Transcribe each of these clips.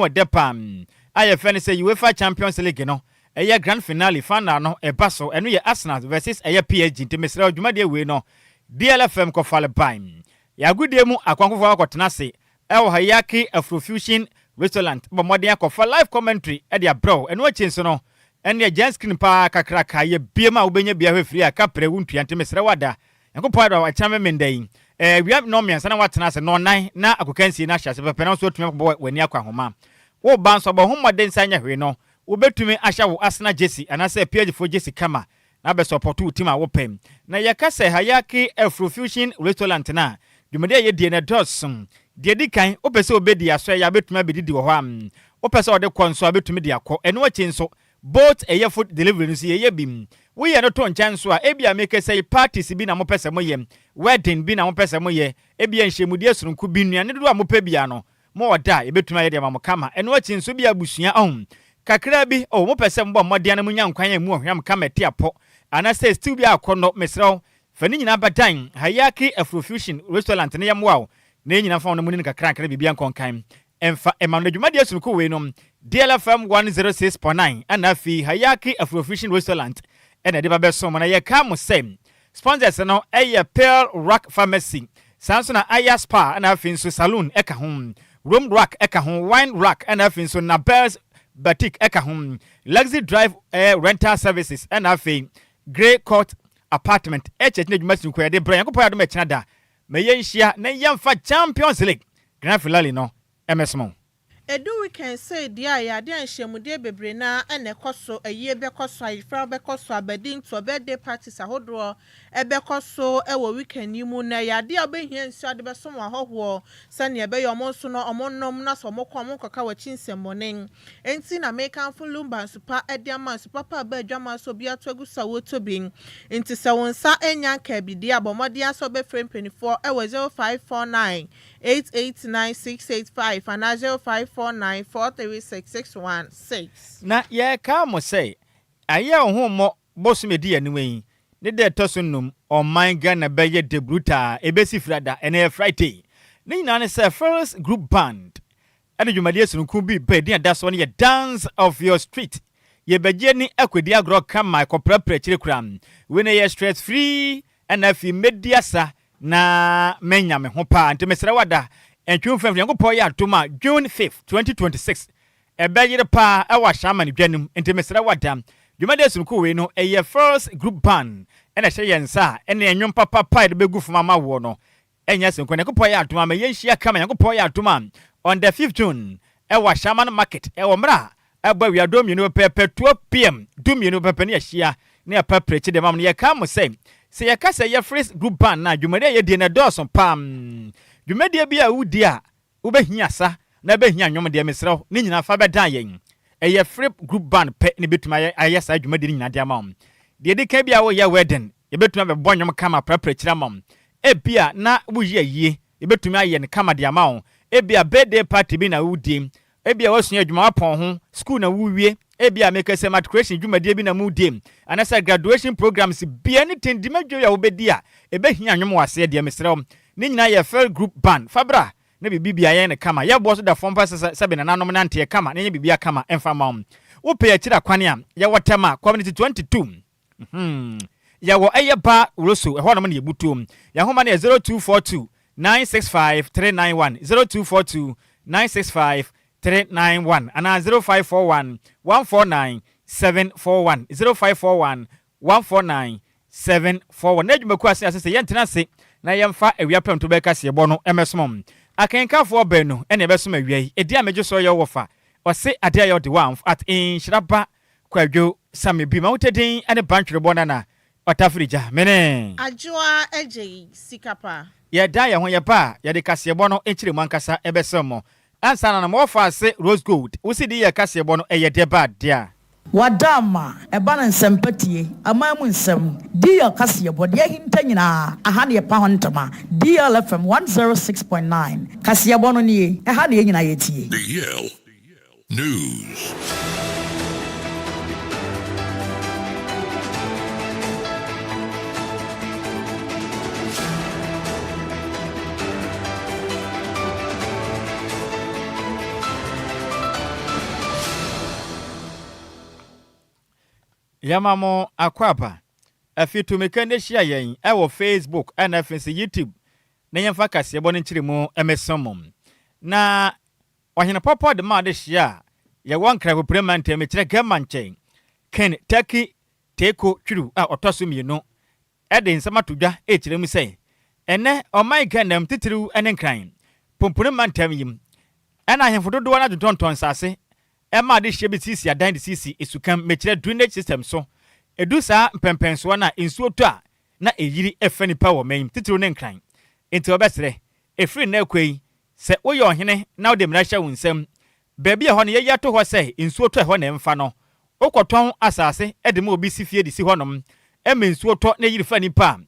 Ɛdɛ paa a yɛfrɛ no sɛ UEFA Champions League no, ɛyɛ grand finale, final no ɛba so, ɛno yɛ Arsenal vs ɛyɛ PSG, nti mesrɛ wo dwumadie wei no DLFM kɔfale ban. Yɛ agodie mu akwankofoɔ akɔtena ase ɛwɔ Hayaki Afrofusion Restaurant bɔ mmɔden akɔfa live commentary de abrɛ wo, ɛno akyi nso no ɛneɛ giant screen paa kakraka yɛ biem a wobɛnya bi ahwɛ firi a kaprɛ wontua, nti mesrɛ wo ada Nyankopɔn adom a ɛkyena Memenda yi, awia nnɔnmiɛnsa na woatena ase, nnɔnnan na akokansie no ahyɛ ase pɛpɛ na wo nso woatumi akɔbɔ w'ani akɔ ahoma. Woreba nso a, bɔ ho mmɔden sɛ anyɛ hwee no, wobɛtumi ahyɛ wo Arsenal jersey anaasɛ PSG foɔ jersey kama na abɛsɔpɔto wo team a wopɛ. Na yɛka sɛ Hayaki Afrofusion Restaurant no a, dwumadi a yɛdie no ɛdɔɔso. Deɛ ɛdi kan, wopɛ sɛ wobɛdi asɔeɛ a, wobɛtumi abɛdidi wɔ hɔ a. Wopɛ sɛ wɔde kɔ nso a, wobɛtumi de akɔ. Ɛno akyi nso, Both ɛyɛ food delivery no nso yɛyɛ bi. Woyɛ no to nkyɛn nso a, ebia mekasa yi parties bi na mopɛ sɛ moyɛ, wedding bi na mopɛ sɛ moyɛ, ebia nhyiamudie sononko bi, nnuane dodoɔ a mopɛ biara no, mo order a, yɛbɛtumi ayɛ de ama mo kama. Ɛno akyi nso ebia abusua, ɔho, kakra bi, oh, mopɛ sɛ mobɔ mmɔden na monya nkwan a ɛmu ɔhwam kama ɛte apɔ, anaasɛ stew bi a akɔnnɔ, mesrɛ wo, fa ne nyinaa ba Dan Hayaki Afrofusion Restaurant na yɛmmoa wo na yɛn nyinaa mfa wo na monni no kakrankra na biribiara nkɔ nkan. Ɛmfa mma no dwumadie sononko wei nom, DLFM 106.9 ɛna afei Hayaki Afrofusion Restaurant ɛna ɛde ba bɛsom mo. Na yɛka mo sɛ sponsors no ɛyɛ Pearl Rock Pharmacy, saa nso na Aya Spa ɛna afei nso Saloon ɛka ho, Rome Rock ɛka ho, Wine Rock ɛna afei nso Nabel's Batik ɛka ho, Luxy Drive Rental Services ɛna afei Grey Court Apartment ɛkyɛ kyena dwuma sononko yɛde brɛ. Nyankopɔn yɛ adom ɛkyena da ma yɛnhyia na yɛmfa Champions League Grand Finale no mmɛsom. Edu weekend sei deɛ a, ɛyɛ adeɛ a nhyiamudie bebree no ara na ɛkɔ so, ayie bɛkɔ so, ayefra bɛkɔ so, abadintoɔ, birthday parties ahodoɔ bɛkɔ so wɔ weekend yi mu, na ɛyɛ adeɛ a wobɛhia nsuo a wode bɛsom w'ahɔhoɔ sɛdeɛ ɛbɛyɛ wɔn nso no wɔnom na sɛ wɔkɔ a wɔnkɔka w'akyi nsɛmmɔne. Enti na mekamfo Lumba nsu pa de ama, nsu papa a ɛba adwaman so a obiara to agu so a wɔtɔ bi. Enti sɛ wo nsa nnya nkaa bi deɛ a, bɔ mmɔden ara sɛ wobɛfrɛ mpanimfoɔ wɔ 0549 889 685 anaa 0549 436 616. Na yɛrekaa mo sɛ, ayɛ wo ho mmɔ bosome edi anim yi ne da ɛtɔ so num, ɔman Ghana bɛyɛ dɛ brutaa, ɛbɛsi Firada, ɛnɛ yɛ Friday. Ne nyinaa ne sɛ Phil's Group Band de dwumadie sononko bi reba, edin a ɛda soɔ no yɛ Dance of Your Street. Yɛbɛgye ani akɔdi agorɔ kama, ɛkɔprapra akyire koraa. Wei no ɛyɛ stress free, ɛna afei mɛdi asa na manya me ho paa nti mesrɛ wo ada ntwe wo mfɛmfɛ Nyankopɔn yɛ adom a June 5th 2026 ɛbɛyere paa ɛwɔ Ashaiman dwa no mu nti mesrɛ wo ada dwumadie sononko wei no ɛyɛ First Group Band ɛna ɛhyɛ yɛn nsa a ɛne ɛnwom papapa a yɛde bɛgu fam ama woɔ no Ɛnyɛ soronko. Nyankopɔn yɛ adom a ma yɛnhyia kama. Nyankopɔn yɛ adom a on the 5th June ɛwɔ Ashaiman Market ɛwɔ mmerɛ a ɛbɔ awia dɔnmienu pɛpɛɛpɛ, 12 pm, dumienu pɛpɛɛpɛ ne yɛahyia na yɛapa preakyi de ama mo. Na yɛka mo sɛ, sɛ yɛka sɛ yɛ Fris Group Band no a, dwumadie a yɛdie no ɛdɔɔso paa. Dwumadie bi a wodi a wobɛhia asa na ɛbɛhia nnwom deɛ mesrɛ wo ne nyinaa fa bɛdan yɛn. Ɛyɛ Frip Group Band pɛ na ɛbɛtumi ayɛ ayɛ saa dwumadie no nyinaa de ama wo. Deɛ ɛdi kan bi a woyɛ wedding, yɛbɛtumi abɛbɔ nnwom kama aprapra akyire ama wo. Ebia na woyi ayie, yɛbɛtumi ayɛ no kama de ama wo. Ebia birthday party bi na wodie, ebia woasua adwuma woapɔn ho, school na wowie, ebia meka sɛ matriculation dwumadie bi na modie, anaasɛ graduation programs bi, anything dwumadie a wobɛdi a ɛbɛhia nnwom wɔ aseɛ deɛ mesrɛ wo, ne nyinaa yɛ Fell Group Band. Fa bra na biribi bia yɛn no kama. Yɛ boɔ so da fam pa sɛ sɛbe nananom nanteɛ kama na yɛnyɛ biribiara kama mfa mma wo. Wo pɛ akyiri akwan a, yɛwɔ Tema, Community 22. Hmm. Yɛwɔ ɛyɛ Ba Rosso, ɛhɔ nom na yɛbutuo. Yɛn nhoma no yɛ 0242 965 391, 0242 965 391 anaa 0541 149 741, 0541 149 741. N'adwumakuo ase ase sɛ yɛntena ase na yɛmfa awia prɛmto bɛyɛ kaseɛbɔ no mmɛsom. Akenkanfoɔ baanu na ɛbɛsom awia yi. Edin a megye soɔ yɛ Wɔfa Ɔse Adeɛ a Yɛ Ɔde Wamf at Nhyira Ba Kwadwo Same Bi Mawotɛ din ne Bantwerebɔ Nana Ɔtafiri Gya. Mene. Adwoa Agyei Sika Pa. Yɛdan yɛn ho yɛba a, yɛde kaseɛbɔ no nkyerɛmu ankasa bɛsrɛ mo. Ansa na no, ma wɔfa ase Rose Gold, wo CD yɛ kaseɛbɔ no ɛyɛ dɛ ba dea. Wada ama ɛba no nsɛmpa tie, aman mu nsɛm, DL kaseɛbɔ, deɛ ahinta nyinaa, aha na yɛpa ho ntoma, DL FM 106.9, kaseɛbɔ no nie, ɛha na yɛn nyinaa yɛtie. DL News. Yɛma mo akwaaba. Afi tumika no hyia yɛn wɔ Facebook ɛna afei nso YouTube na yɛmfa kaseɛbɔ no nkyerɛmu mmɛsom mo. Na Ɔhene Pɔpɔ de maa adehyeɛ a yɛwɔ Nkrahopire mantam mekyerɛ Gɛma nkyɛn, Ken Turkey Teeko Twiru a ɔtɔ so mmienu de nsɛm ato dwa rekyerɛ mu sɛ ɛnnɛ ɔman Ghana mu titiriw ne Nkran, Pomponi mantam yi mu na ahemfo dodoɔ no adwotɔntɔn nsase ma adehyeɛ bi sisi adan de sisi esukam mekyerɛ drainage system so. Ɛdu saa mpɛnpɛnsoɔ no a nsuo tɔ a na ɛyiri fa nnipa wɔ ɔman yi mu titiriw ne Nkran. Enti wɔbɛsrɛ, ɛfiri nnɛ rekɔ yi sɛ woyɛ ɔhene na wode mmara hyɛ wo nsam, baabi a ɛhɔ no yɛayi ato hɔ sɛ nsuo tɔ ɛhɔ na ɛmfa no, wokɔtɔn asase de ma obi si fie de si hɔnom ma nsuo tɔ na ɛyiri fa nnipa a,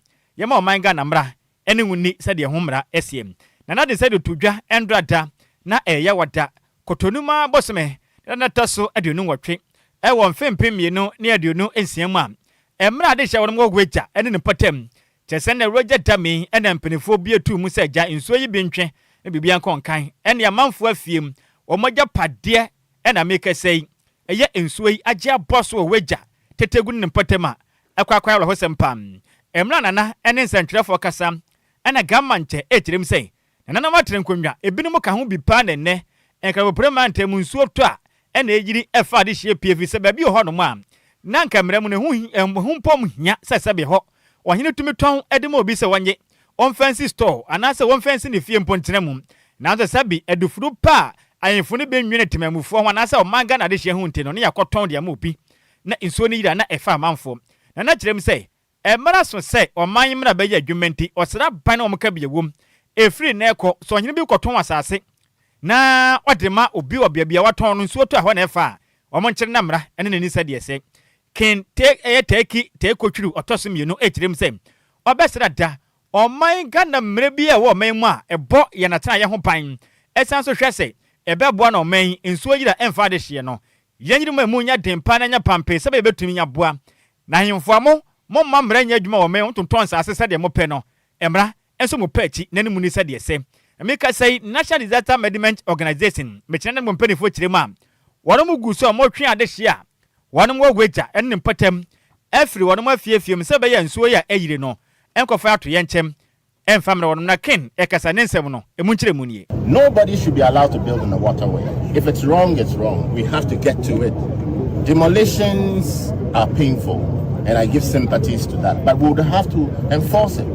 yɛma ɔman Ghana mmara ne wo nni sɛdeɛ ɛho mmara seɛ. Nana de nsa de to dwa ɛndora da na ɛyɛ yawa da, Kɔtɔnuma bosome ne da no ɛtɔ so 28 wɔ mfe 2026 mu a, mmerɛ a adehyɛ wɔnom wɔ Wagya ne ne mpɔtam Kyerɛ sɛ na Roger Dame na mpanimfoɔ bue too mu sɛ gya nsuo yi bi ntwe na biribiara nkɔ nkan. Ɛne amanfoɔ afie mu wɔn agyapadeɛ na merekasa yi, ɛyɛ nsuo yi agye abɔ so wɔ w'agya Tetegu ne ne mpɔtam a ɛkɔ akɔyɛ awerɛhosɛm paa. Mmerɛ a Nana ne nsɛntwerɛfoɔ kasa na Gamma nkyɛ rekyerɛ mu sɛ Nananom atra nkonnwa, ebinom ka ho bi paa na ɛnnɛ Nkrabopre mantam mu nsuo tɔ a ɛna ɛyiri ɛfa adehyeɛ pii ɛfiri sɛ baabi wɔ hɔnom a na anka mmara mu no ɛho ɛho mpo nhia sɛ sɛbe hɔ ɔhene tumi tɔn de ma obi sɛ ɔnye ɔmfa nsi store anaasɛ wɔmfa nsi ne fie mpo ntena mu. Nanso sɛbe adufuru pa a ahemfo no bi nnwene temanmufoɔ ho anaasɛ ɔman Ghana adehyeɛ ho nti no ne yɛakɔtɔn de ama obi na nsuo no yiri a na ɛfa amanfoɔ. Nana kyerɛ mu sɛ Ɛmmra so sɛ ɔman yi mmara bɛyɛ adwuma nti, ɔsraban a wɔka bi wom. Ɛfiri nnɛ rekɔ, sɛ ɔhene bi kɔtɔn asase na ɔde ma obi wɔ baabi a watɔn no, nsuo tɔ a ɛhɔ na ɛfa a, wɔnkyere na mmara ne no nni sɛdeɛ ɛsɛ. King Te ɛyɛ Turkey Teekotwiru ɔtɔ so mmienu rekyerɛ mu sɛ ɔbɛsra da ɔman Ghana mmara bi a ɛwɔ ɔman mu a ɛbɔ yɛn atenaeɛ ho ban, ɛsan nso hwɛ sɛ ɛbɛboa na ɔman yi nsuo yiri a ɛmfa adehyeɛ no yɛn yiri mu a ɛmu nyɛ den paa na ɛnyɛ pampee sɛdeɛ yɛbɛtumi aboa Na ahemfo a mo, momma mmara nyɛ adwuma wɔ me ho tontɔn nsase sɛdeɛ mopɛ no, mmara nso mo pɛ akyi na ne mu ni sɛdeɛ ɛsɛ. Mekasa yi, National Disaster Management Organization, mekyerɛ ne mo mpanimfoɔ kyerɛ mu a, wɔnom gu so a wɔretwe adehyeɛ a wɔnom wɔ Wagya ne ne mpɔtam afiri wɔnom afiefie mu sɛ ɛbɛyɛ a nsuo yi a ayiri no nkɔfa atoyɛnkyɛm mfa mmrɛ wɔnom. Na Ken rekasa ne nsɛm no, emu nkyerɛmu nie. Nobody should be allowed to build in the waterway. If it's wrong, it's wrong. We have to get to it. Demolitions are painful, and I give sympathies to that. But we would have to enforce it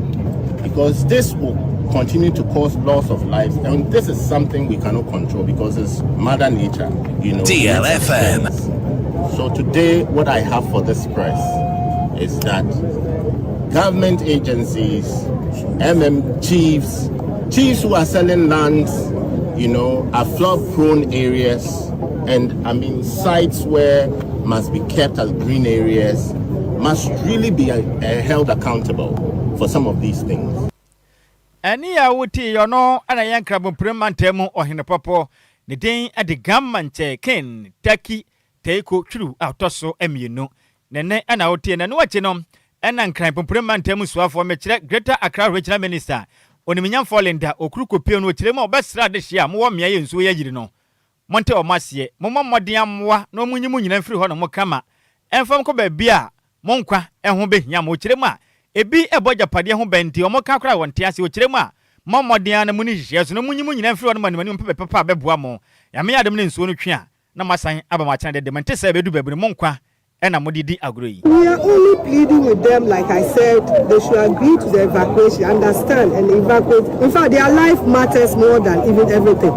because this will continue to cause loss of lives, and this is something we cannot control because it's Mother Nature, you know. DLFM. So today, what I have for this press is that government agencies, chiefs, chiefs who are selling lands, you know, are flood-prone areas, and I mean sites where must be kept as green areas, must really be held accountable for some of these things. Ɛnne a wotee yi, ɔno na ɛyɛ Nkramompire mantam mu ɔhene pɔpɔ. Ne din de Gammankyɛ Ken Taki Teiko Twiru a ɔtɔ so mmienu. Ne nne na wotie no. Ɛno akyi no, ɛna Nkran Pumpuni Mantam Soafoɔ, mekyerɛ Greater Accra Regional Minister, Onimnyamfoɔ Linda Okuru Kopio no, ɔkyerɛ mu a ɔbɛsra adehyeɛ a mowɔ mmeaeɛ nsuo yi ayiri no. Monte wɔn aseɛ. Mommɔ mmɔden ammoa na wɔnyi mo nyinaa mfiri hɔnom kama mfa mo nkɔ baabi a mo nkwa ho bɛhia mo. Ɔkyerɛ mu a, ebi bɔ agyapadeɛ ho ban nti wɔka koraa a wɔnte aseɛ. Ɔkyerɛ mu a, mommɔ mmɔden ara na monni nhyehyɛeɛ so na monyi mo nyinaa mfiri hɔnom animanim mpɛ baabi papa a ɛbɛboa mo. Nyame adom ne nsuo no twe a, na moasan aba mo akyena dɛdɛ mu. Ɛnte sɛ ɛbɛdu baabi no, mo nkwa na mode di agorɔ yi. We are only pleading with them, like I said, they should agree to the evacuation, understand and evacuate. In fact, their life matters more than even everything.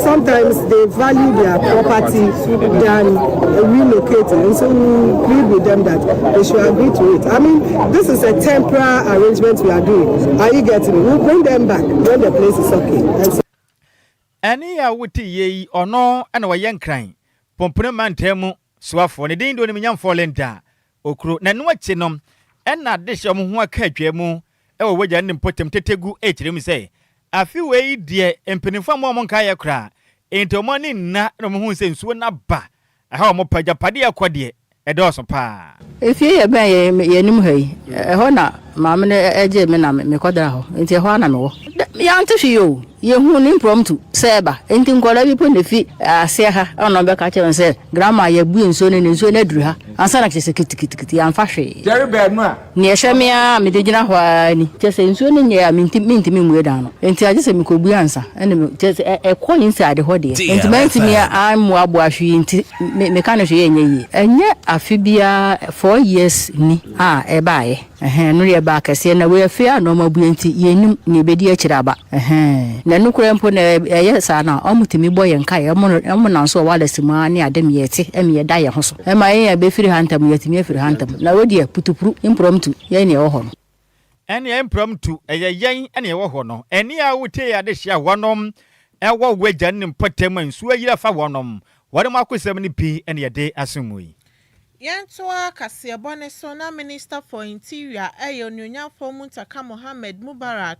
Sometimes they value their property than relocating. And so we plead with them that they should agree to it. I mean, this is a temporary arrangement we are doing. Are you getting me? We'll bring them back when the place is okay. And so Ɛnne a wote yie yi, ɔno na ɔyɛ Nkran Pompene Mantam mu soafoɔ. Ne din de Onimnyamfoɔ Linda Okuro. Na ɛno akyi no, ɛna adehyeɛ a wɔn ho aka atwa mu wɔ Wagya ne ne mpɔtam tete gu rekyerɛ mu sɛ, afe wei deɛ mpanimfoɔ amma wɔn nkaeɛ koraa, enti wɔn ani nna na wɔhuu sɛ nsuo no aba Ɛha a wɔpɛ agyapadeɛ kɔ deɛ, ɛdɔɔso paa. Efie yɛ bɛn yɛn yɛn anim ha yi, ɛhɔ na Maame no gyee me na mekɔdaa hɔ, enti ɛhɔ ara na mewɔ. Yɛante hwee o, yɛhuu no impromptu sɛ ɛreba. Enti nkwadaa bi mpo na ɛfi aseɛ ha na wɔbɛka kyerɛɛ me sɛ, Grandma, yɛabue nsuo no na nsuo no aduru ha. Ansa na kyerɛ sɛ kitikiti, yɛamfa hwee. Nea ɛhyɛ me ara a mede gyina hɔ ara ni. Kyerɛ sɛ nsuo no nyɛɛ a mentumi mmue dan no. Enti agye sɛ mekɔbue ansa. Ɛna me, kyerɛ sɛ ɛkɔ inside hɔ deɛ. Enti mantumi ammoaboa hwee nti meka no hwee ɛnyɛ yie. Ɛnyɛ afe biara, 4 years ni a ɛbaeɛ. Ɛhɛn, ɛno deɛ ɛbaa kɛseɛ. Na wei afei a nnoɔma abue nti yɛnnim nea ɛbɛdi akyire aba. Ɛhɛn, na ɛno koraa mpo na ɛyɛ saa no a, wɔtumi bɔ yɛn nkaeɛ, wɔn nam so wɔ wireless mu ara ne ade ma yɛte, ma yɛda yɛn ho so. Ɛma yɛn a yɛbɛfiri ha ntɛm no, yɛatumi afiri ha ntɛm. Na wei deɛ, putupru, impromptu, yɛn na yɛwɔ hɔ no. Ɛnneɛ impromptu, ɛyɛ yɛn na yɛwɔ hɔ no. Ɛnne a wotie yɛ adehyeɛ a wɔnom wɔ w'agya ne ne mpɔtam a nsuo ayiri afa wɔnom. Wɔnom akosɛm no bi na yɛde asom mu yi. Yɛntoa kaseɛbɔ ne so na Minister for Interior, ɛyɛ Onuonyamfoɔ Muntaka Mohammed Mubarak,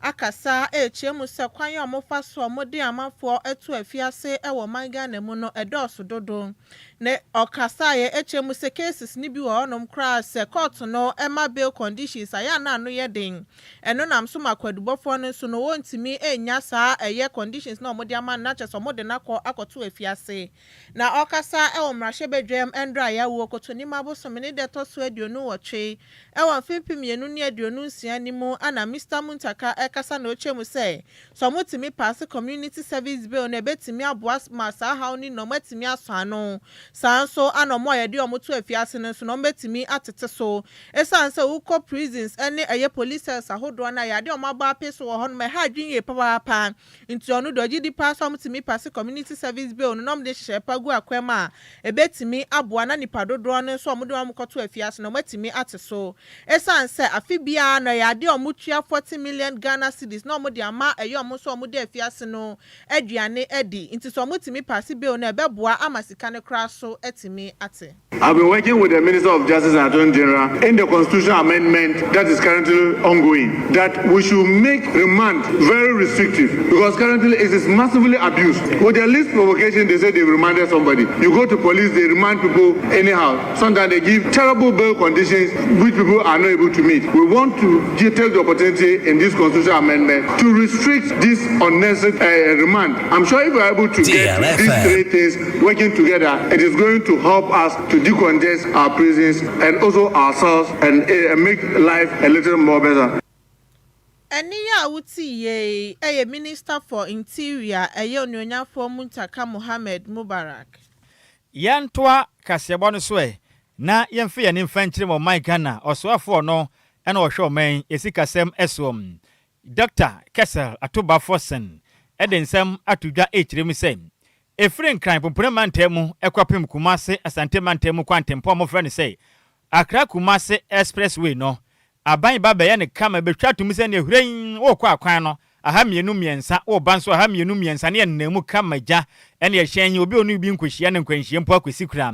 akasa ɛrekyerɛ mu sɛ kwan a wɔfa so a wɔde amanfoɔ to afiase wɔ ɔman Ghana mu no ɛdɔɔso dodo. Na ɔkasaeɛ ɛkyerɛ mu sɛ cases no bi wɔ hɔnom koraa sɛ court no ɛma bail conditions a yɛ ana ano yɛ den. Ɛno nam so ma kwadubɔfoɔ no nso no wɔntumi nya saa ɛyɛ conditions na wɔde ama no, na kyerɛ sɛ wɔde no akɔ akɔto afiase. Na ɔkasa ɛwɔ mmarahyɛbadwam ndra a yɛawo Kɔtɔnim abosome ne deɛ ɛtɔ so 28 ɛwɔ mfe 2026 no mu ana Mr Muntaka ɛkasa na ɔkyerɛ mu sɛ sɛ ɔmotumi pass Community Service Bill no, ɛbɛtumi aboa ma saa haw no na ɔmatumi asɔ ano. Saa nso ana ɔmo a yɛde ɔmo to afiase no nso na ɔmbɛtumi atete so, ɛsiane sɛ wokɔ prisons ɛne ɛyɛ police cells ahodoɔ no a yɛade ɔmo abɔ ape so wɔ hɔ nom, ɛha adwene yie papaapa. Nti ɔno deɛ, ɔgye di paa sɛ ɔmotumi pass Community Service Bill no na ɔmde hyehyɛ pa gu akwam a ɛbɛtumi aboa na nipa dodoɔ no nso a ɔmode wɔn kɔto afiase na ɔmatumi ate so, ɛsiane sɛ afe biara no ɛyɛ adeɛ a ɔmo tua 40 million Ghana cedis na ɔmo de ama ɛyɛ ɔmo nso a ɔmo de afiase no aduane adi. Nti sɛ ɔmo tumi pass bill no, ɛbɛboa ama sika no koraa so atumi ate. I've been working with the Minister of Justice and Attorney General in the constitutional amendment that is currently ongoing, that we should make remand very restrictive, because currently it is massively abused. With the least provocation, they say they've remanded somebody. You go to police, they remand people anyhow. Sometimes they give terrible bail conditions which people are not able to meet. We want to take the opportunity in this constitutional amendment to restrict this unnecessary remand. I'm sure if we are able to get these DLFM. three things working together, it is going to help us to decongest our prisons and also ourselves and make life a little more better. Ɛne yɛ a wote yie ɛyɛ Minister for Interior, ɛyɛ Onuonyamfoɔ Muntaka Mohammed Mubarak. Yɛntoa kaseɛbɔ no so ɛ na yɛmfa yɛn mfa nkyerɛ mu. Ɔman Ghana ɔsoafoɔ no ɛna ɔhwɛ ɔman yɛsi kasɛm ɛsoɔ, Dr Cassiel Ato Forson, ɛde nsɛm ato dwa ɛkyerɛ mu sɛ ɛfiri Nkran Pompone mantam mu ɛkɔpem Kumase Asante mantam mu kwantempɔn a wɔfrɛ no sɛ Accra Kumase Expressway no, aban ba bɛyɛ ne kama bɛtwa tom sɛ ne hurɛn wokɔ akwan no aha mmienu mmiɛnsa, woba nso aha mmienu mmiɛnsa, ne yɛnam mu kama gya ɛne ɛhyɛn yi obi onu bi nkɔhyia ne nkwanhyia mpo akɔsi kura.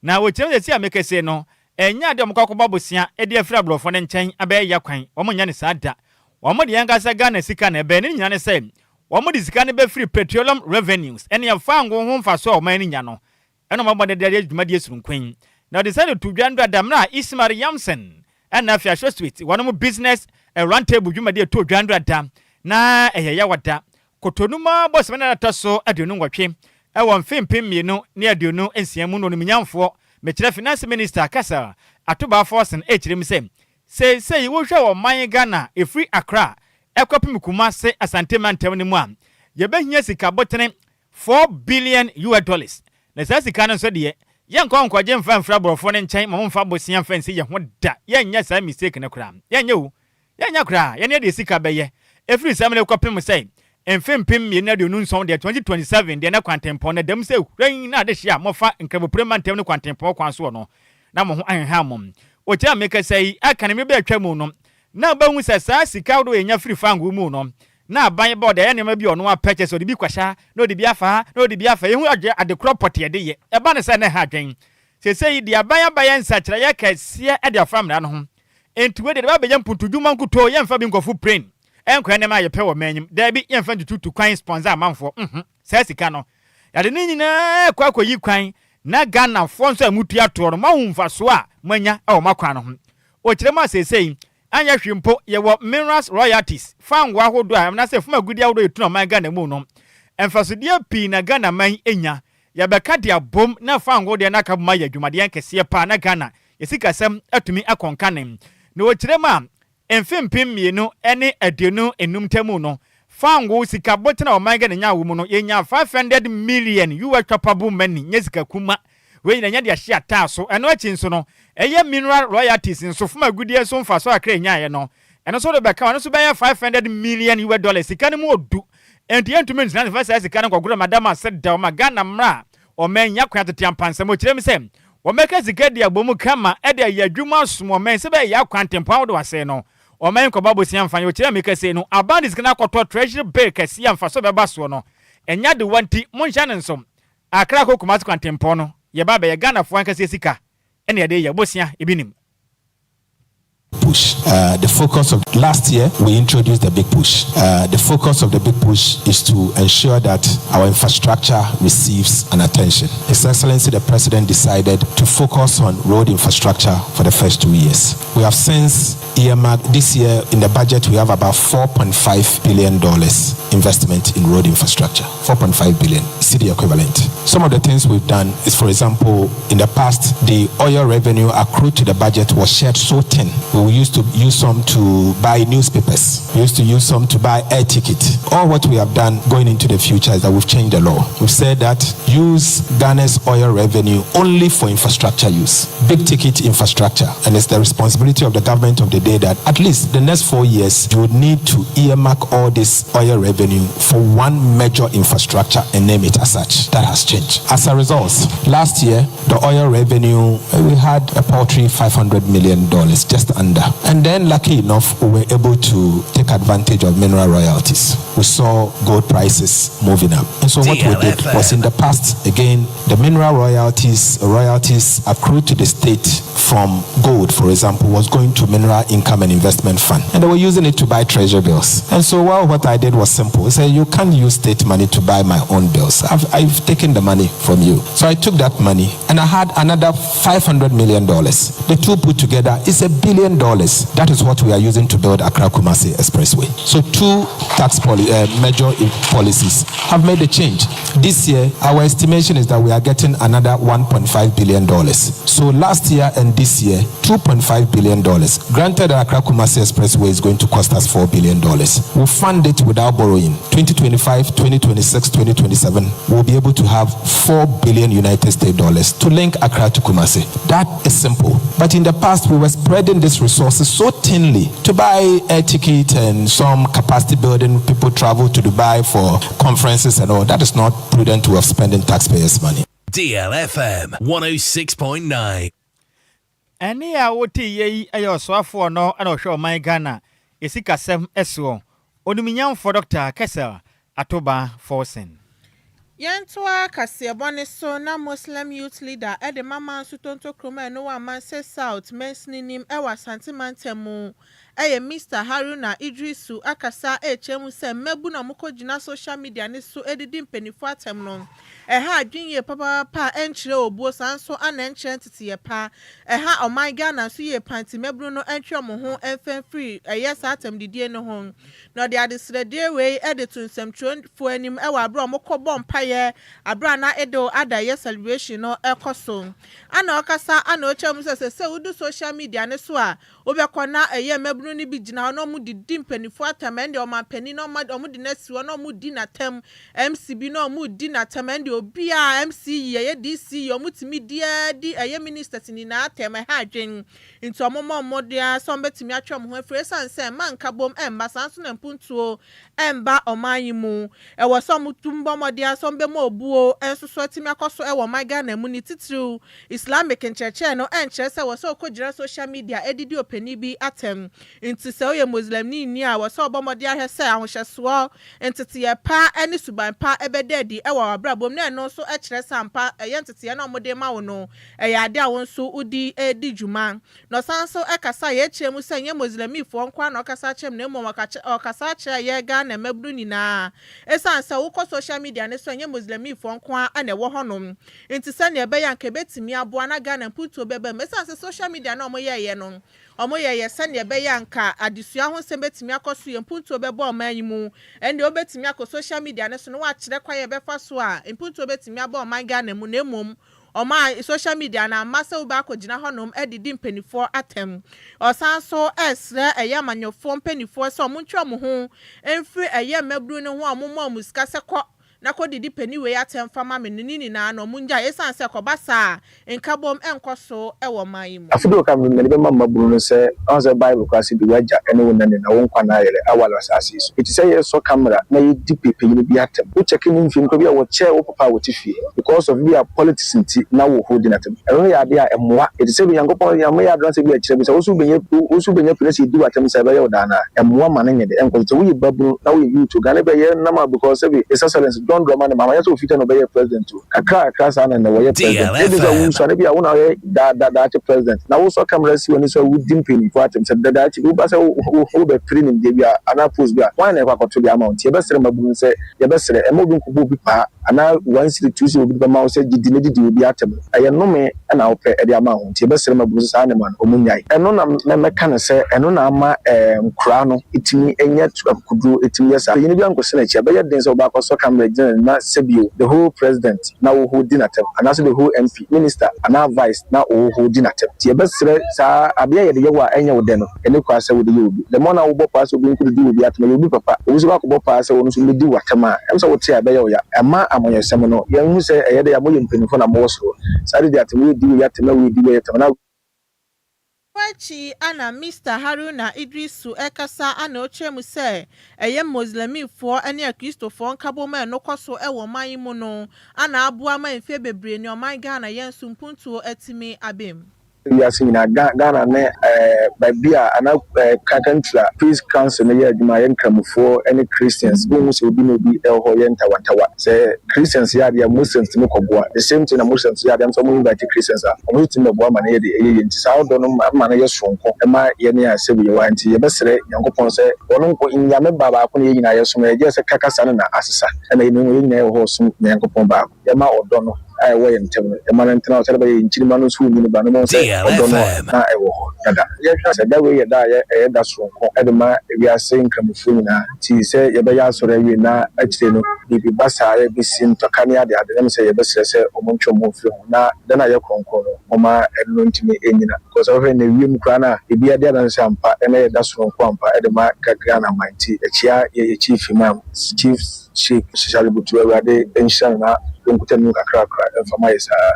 Na wɔkyerɛ sɛ si a mekɛse no ɛnyɛ adeɛ a wɔkɔ akɔbɔ abosea de afiri aborɔfo no nkyɛn abɛyɛ ya kwan. Wɔn nyɛ ne saa da. Wɔn de yɛn kasa Ghana sika na ɛbɛyɛ ne nyinaa ne sɛ wɔn de sika no bɛfiri petroleum revenues ɛne ɛfa ngo ho mfaso a ɔman no nya no ɛna wɔn abɔ de de dwumadie soronko yi. Na ɔde sɛ de to dwa ndra damena a Ismail Yamson ɛna afei Ahwɛ Street wɔn business round table dwumadie to dwa ndra da na ɛyɛ Yawada Kotonuma bɔsɛmɛ na ɛtɔ so 28 ɛwɔ mfe 2026 mu no. Onimnyamfoɔ, mekyerɛ Finance Minister Cassiel Ato Baah Forson, ɛkyerɛ mu sɛ seesei wohwɛ wɔ ɔman Ghana ɛfiri Accra ɛkɔpem Kumase Asante mantam no mu a, yɛbɛhia sika botene US$4 billion. Na saa sika no nso deɛ, yɛnkɔ nkɔgye mfa mfiri aborɔfoɔ no nkyɛn ma momfa bosea mfa nsi yɛn ho da. Yɛnyɛ saa mistake no koraa, yɛnyɛ o, yɛnyɛ koraa. Yɛne yɛde sika bɛyɛ ɛfiri sɛm no kɔpem sɛ mfe 2027 deɛ, 2027 deɛ, na kwantempɔn na dɛm sɛ hurɛn na ade hye a mofa Nkramopire mantam no kwantempɔn kwan soɔ no na mo ho aheha mo. Ɔkyerɛ a mekasa yi aka ne mebɛ atwa mu no na wobɛhu sɛ saa sika ahodoɔ yɛnya firi fango mu no na aban bɛ ɔde ayɛ nneɛma bi a ɔno apɛ, kyɛ sɛ ɔde bi kɔhyɛ na ɔde bi afa na ɔde bi afa. Yɛhu adwe ade korɔ pɔteɛ de yɛ ɛba ne sɛ ne ha adwen. Seesei yi deɛ, aban abayɛ nsakyerɛeɛ kɛseɛ de afa mmara no ho, enti wei deɛ de babɛyɛ mpuntudwuma nkutoo. Yɛmfa bi nkɔfo plane ɛnkɔyɛ nneɛma a yɛpɛ wɔ man daabi, yɛmfa ntututu kwan sponsor amanfoɔ saa sika no yɛde ne nyinaa kɔ akɔyi kwan na Ghanafoɔ nso a mutua toɔ no moahu mfasoɔ a moanya wɔ mo akwan no ho. Ɔkyerɛ mu a seesei. Anyɛ hwee mpo, yɛwɔ minerals royalties, fangoo ahodoɔ a anaasɛ fam agudeɛ ahodoɔ a yɛtu no ɔman Ghana mu no. Mfasodeɛ pii na Ghana man nya. Yɛbɛka de abom na fangoo deɛ no aka bom ayɛ adwumadeɛ kɛseɛ paa na Ghana yɛ sikasɛm atumi akɔ nkane. Na wɔkyerɛ mu a, mfe 2025 ntamu no, fangoo sika botene a ɔman Ghana nyaa wɔ mu no, yɛnyaa 500 million US choppable money, nyɛ sika kuma. Wei nyinaa nya de ahyɛ ataa so. Ɛno akyi nso no, ɛyɛ mineral royalties nso, fam agudeɛ so mfasoɔ kakra a yɛnyaeɛ no, ɛno nso de bɛka ho, ɛno nso bɛyɛ 500 million US dollars. Sika no mu ɔdu. Enti yɛntumi ntena ase mfa saa sika no nkɔgoro madam ase da. Ɔma Ghana mmra a ɔman nya kwan atete ampansam. Ɔkyerɛ mu sɛ wɔbɛka sika de abɔ mu kama de ayɛ adwuma asom ɔman sɛ bɛyɛ yɛ akwantempɔn ahodoɔ ase no. Ɔman nkɔbɔ abosea mfa nyɛ. Ɔkyerɛ mu kɛse no, aban de sika no akɔtɔ treasury bill kɛseɛ a mfasoɔ bɛba soɔ no. Ɛnyɛ adewa nti monhyɛ no nso. Accra kɔ Kumasi kwantempɔn no, yɛba abɛyɛ Ghanafoɔ ankasa sika na yɛde yɛ, bosea ebi nim. Push. The focus of last year, we introduced the big push. The focus of the big push is to ensure that our infrastructure receives an attention. His Excellency the President decided to focus on road infrastructure for the first 2 years. We have since earmarked this year in the budget, we have about $4.5 billion investment in road infrastructure. 4.5 billion cedi equivalent. Some of the things we've done is, for example, in the past, the oil revenue accrued to the budget was shared so thin. We used to use some to buy newspapers. We used to use some to buy air ticket. All what we have done going into the future is that we've changed the law. We've said that use Ghana's oil revenue only for infrastructure use, big ticket infrastructure. And it's the responsibility of the government of the day that at least the next 4 years, you would need to earmark all this oil revenue for one major infrastructure and name it as such. That has changed. As a result, last year, the oil revenue, we had a paltry $500 million, just under. And then, lucky enough, we were able to take advantage of mineral royalties. We saw gold prices moving up. And so, what we did was in the past, again, the mineral royalties accrued to the state from gold, for example, was going to Mineral Income and Investment Fund. And they were using it to buy treasury bills. And so, well, what I did was simple. I said, "You can't use state money to buy my own bills. I've taken the money from you." So I took that money and I had another $500 million. The two put together is $1 billion. That is what we are using to build Accra Kumasi Expressway. So two tax major policies have made a change. This year, our estimation is that we are getting another $1.5 billion. So last year and this year, $2.5 billion. Granted, Accra Kumasi Expressway is going to cost us $4 billion. We'll fund it without borrowing. 2025, 2026, 2027, we'll be able to have 4 billion United States dollars to link Accra to Kumasi. That is simple. But in the past, we were spreading these resources so thinly to buy air ticket and some capacity building. People travel to Dubai for conferences and all. That is not prudent way of spending taxpayers' money. DLFM 106.9. Ɛne a wote yɛ yi yɛ ɔsoafoɔ no ɛna ɔhwɛ ɔman Ghana esikasɛm ɛsoɔ, onimnyamfoɔ Dr Cassiel Ato Baah Forson. Yɛntoa kaseɛbɔ ne so na Muslim youth leader ɛde mama nso tonto kurom a ɛno wɔ Amansie South mansini nim ɛwɔ Asante mantam mu ɛyɛ Mr Haruna Idrisu akasa ɛrekyerɛ mu sɛ mmabu na wɔkɔgyina social media ne so ɛdidi mpanimfoɔ atɛm no ɛha adwene yie papaapa a ɛnkyerɛ obuo, saa nso ana ɛnkyerɛ nteteyɛ pa. Ɛha ɔman Ghana nso yie panti mmabunu no ɛntwe wɔn ho ɛmfɛmfiri ɛyɛ saa atɛmdidie no ho. Na ɔde adesrɛdeɛ wei ɛde to nsɛmtwerɛfoɔ anim ɛwɔ abere a wɔkɔ bɔ mpaeɛ abere a na Eid Adha yɛ celebration no ɛkɔ so. Ana ɔkasa ana ɔkyerɛ mu sɛ wodu social media ne so a wobɛkɔ na ɛyɛ mmabunu no bi gyina hɔ na ɔmo didi mpanimfoɔ atɛm. Ɛnde ɔmampanin na ɔmo de n'asi hɔ na ɔmo di n'atɛm, MC bi na ɔmo di n'atɛm, ɛnde obiara MC yi ɛyɛ DC yi ɔmo tumi di di ɛyɛ ministers nyinaa atɛm. Ɛha adwen nti ɔmo mɔ ɔmo de sɛ ɔmo bɛtumi atwa ɔmo ho afiri esan sɛ mma nka bom ɛmba saa nso na mpuntuo ɛmba ɔman yi mu. Ɛwɔ sɛ ɔmo tum bɔ ɔmɔden sɛ ɔmo bɛma obuo ɛnso so atumi akɔ so ɛwɔ ɔman Ghana mu. Ne titiriw Islamic nkyerɛkyerɛ no ɛnkyerɛ sɛ wɔ sɛ ɔkɔ social media ɛdidi ɔpanin bi atɛm. Nti sɛ ɔyɛ Muslimni ni a wɔ sɛ ɔbɔ mmɔden ahwɛ sɛ ahohyɛsoɔ, nteteyɛ pa ne suban pa ɛbɛda adi ɛwɔ abrabɔ mu, na ɛno nso kyerɛ sɛ ampa ɛyɛ nteteyɛ no a wɔde ma wo no ɛyɛ ade a wɔn nso wodi ɛredi dwuma. Na ɔsan nso ɛkasa yɛkyerɛ mu sɛ nyɛ Muslimifoɔ nko ara na ɔkasa kyerɛ mu, na mmom ɔkasa kyerɛ yɛ Ghana mmabunu nyinaa, ɛsiane sɛ wokɔ social media ne so ɛnyɛ Muslimifoɔ nko ara na ɛwɔ hɔnom. Nti sɛnea ɛbɛyɛ anka ɛbɛtumi aboa na Ghana mpuntuo bɛba mu, ɛsiane sɛ social media na wɔyɛɛyɛ no wɔyɛyɛ sɛnea ɛbɛyɛ. anka adesua ho nsɛm bɛtumi akɔ so yɛ mpuntuo bɛbɔ ɔman yi mu. Ɛnna wobɛtumi akɔ social media no so na wakyerɛ kwan yɛ bɛfa so a mpuntuo bɛtumi abɔ ɔman Ghana mu, na mmom ɔma social media na ama sɛ wobɛ akɔgyina hɔnom de mpanimfoɔ atɛm. Ɔsan so ɛresrɛ ɛyɛ amanyɔfoɔ mpanimfoɔ sɛ ɔmo ntwa ɔmo ho mfiri ɛyɛ mmabunu no ho a ɔmo ma ɔmo sika sɛ kɔ na kɔdidi panin wei atɛm fama me no ne nyinaa na ɔmo ngya, ɛsiane sɛ kɔba saa nkabom ɛnkɔ so ɛwɔ ɔman yi mu. Afodo ka mmemme bɛma mmabunu no sɛ ɔn sɛ Bible koraa sɛ di wagya ne wo nane na wo nkwa na ayɛrɛ awale asase yi so. Ɛti sɛ yɛsɔ camera na yɛdi pepanyini bi atɛm, wokyɛke ne mfie nkɔ bi a wɔkyɛɛ wo papa a wɔte fie, because of bi a politics nti na wo ho di n'atɛm, ɛno no yɛ adeɛ a ɛmmoa. Ɛti sɛ bi Nyankopɔn Nyame yɛ adona sɛ bi akyerɛ bi sɛ wo so wobɛnya pene sɛ yɛdi w'atɛm sɛ ɛbɛyɛ wo daa na ɛmmoa ma no nyɛ de ɛnkɔ so. Sɛ woyɛ babunu na woyɛ youth Ghana bɛyɛ nama because sɛ bi His Excellence John Dramani Mahama yɛ sɛ ofita na ɔbɛyɛ president o, kakra kakra saa na wɔyɛ president. Ebi sɛ wo nso bi a wo na ɔyɛ daakye president na wosɔ camera si w'ani so a wodi mpanyinfoɔ atɛm sɛ daakye bi woba sɛ wobɛpere nimdeɛ bi a anaa post bi a wɔn na ɛkɔ akɔto de ama wo. Nti yɛbɛsrɛ mabunu sɛ yɛbɛsrɛ ɛma obi nkɔbɔ obi paa anaa 1 cedi, 2 cedi obi bɛma wo sɛ gyidi ne didi obi atɛm, ɛyɛ nnome ɛna wopɛ ɛde ama wo. Nti yɛbɛsrɛ mabunu sɛ saa nneɛma no ɔmo nyae. Ɛno na mɛmɛka no sɛ ɛno na ama nkoraa no ɛtumi ɛnyɛ akoduro, ɛtumi yɛ saa. Panyin bi ankɔsɛ n'akyi, ɛbɛyɛ den sɛ wobɛakɔsɔ camera gyina na sɛbio the whole president na wo di n'atɛm, anaasɛ the whole MP, minister anaa vice na wo di n'atɛm. Nti yɛbɛsrɛ saa adeɛ yɛde yɛ wɔ a ɛnyɛ wo dɛ no, ɛne kwa sɛ wode yɛ obi. The more na wobɔ paa sɛ obi nkɔdidi obi atɛm, ɛyɛ obi papa, obi nso bakɔbɔ paa sɛ ɔno nso mbɛdi w'atɛm a ɛm sɛ wote a ɛbɛyɛ wo ya. Ɛma amanyɔsɛm no yɛnhu sɛ ɛyɛ dɛ yɛamɔyɛ mpanyinfoɔ na mowɔ soro saa de de atɛm woedi wei atɛm na woedi wei atɛm na Akyi ana Mr Haruna Idrisu ɛkasa ana ɔkyerɛ mu sɛ ɛyɛ Muslimifoɔ ne Akristofoɔ nkabom a ɛno kɔ so ɛwɔ ɔman yi mu no ana aboa ma mfie bebree ne ɔman Ghana yɛn nso mpuntuo atumi abem. Wiase nyinaa, Ghana ne baabi a ana country a Peace Council no yɛ adwuma, yɛ Nkramofoɔ ne Christians, wohu sɛ obi na obi ɛwɔ hɔ yɛ ntawantawa sɛ Christians yɛ adeɛ, Muslims tumi kɔboa. The same thing na Muslims yɛ adeɛ nso, ɔmo invite Christians a ɔmo nso tumi bɛboa ma no yɛ de ɛyɛ yie. Nti saa ɔdɔ no ma no yɛ soronko ɛma yɛne a sɛ yɛwɔ ha. Nti yɛbɛsrɛ Nyankopɔn sɛ ɔno nko Nyame ba baako na yɛn nyinaa yɛsom. Yɛgye sɛ kakasa no na asesa ɛna yɛn yɛn nyinaa yɛ hɔ som Nyankopɔn baako. Yɛma ɔdɔ no a ɛwɔ yɛn ntam no, yɛma no ntena hɔ sɛdeɛ ɛbɛyɛ yɛn nkyirima no nso nyini ba no mo sɛ ɔdɔ no na ɛwɔ hɔ dada. Yɛhwɛ sɛ da wei yɛ da a ɛyɛ da soronko ɛde ma wiase Nkramofoɔ nyinaa. Nti sɛ yɛbɛyɛ asɔre awie na akyire no biribi ba saa yɛbɛsi ntɔka ne ade ade nam sɛ yɛbɛsrɛ sɛ ɔmo ntwe ɔmo mfiri ho na da no a yɛ kronkron no ɔma ɛno no ntumi ɛnyina, because ɔhwɛ na wiem koraa no a ebi ade adanse ampa ɛna yɛ da soronko ampa ɛde ma Ghana man. Nti akyia yɛyɛ Chief Imam, Chief Sheikh Sharubutu, Awurade nhyira no na ɔnkuta mu kakrakra ɛmfa yɛ saa.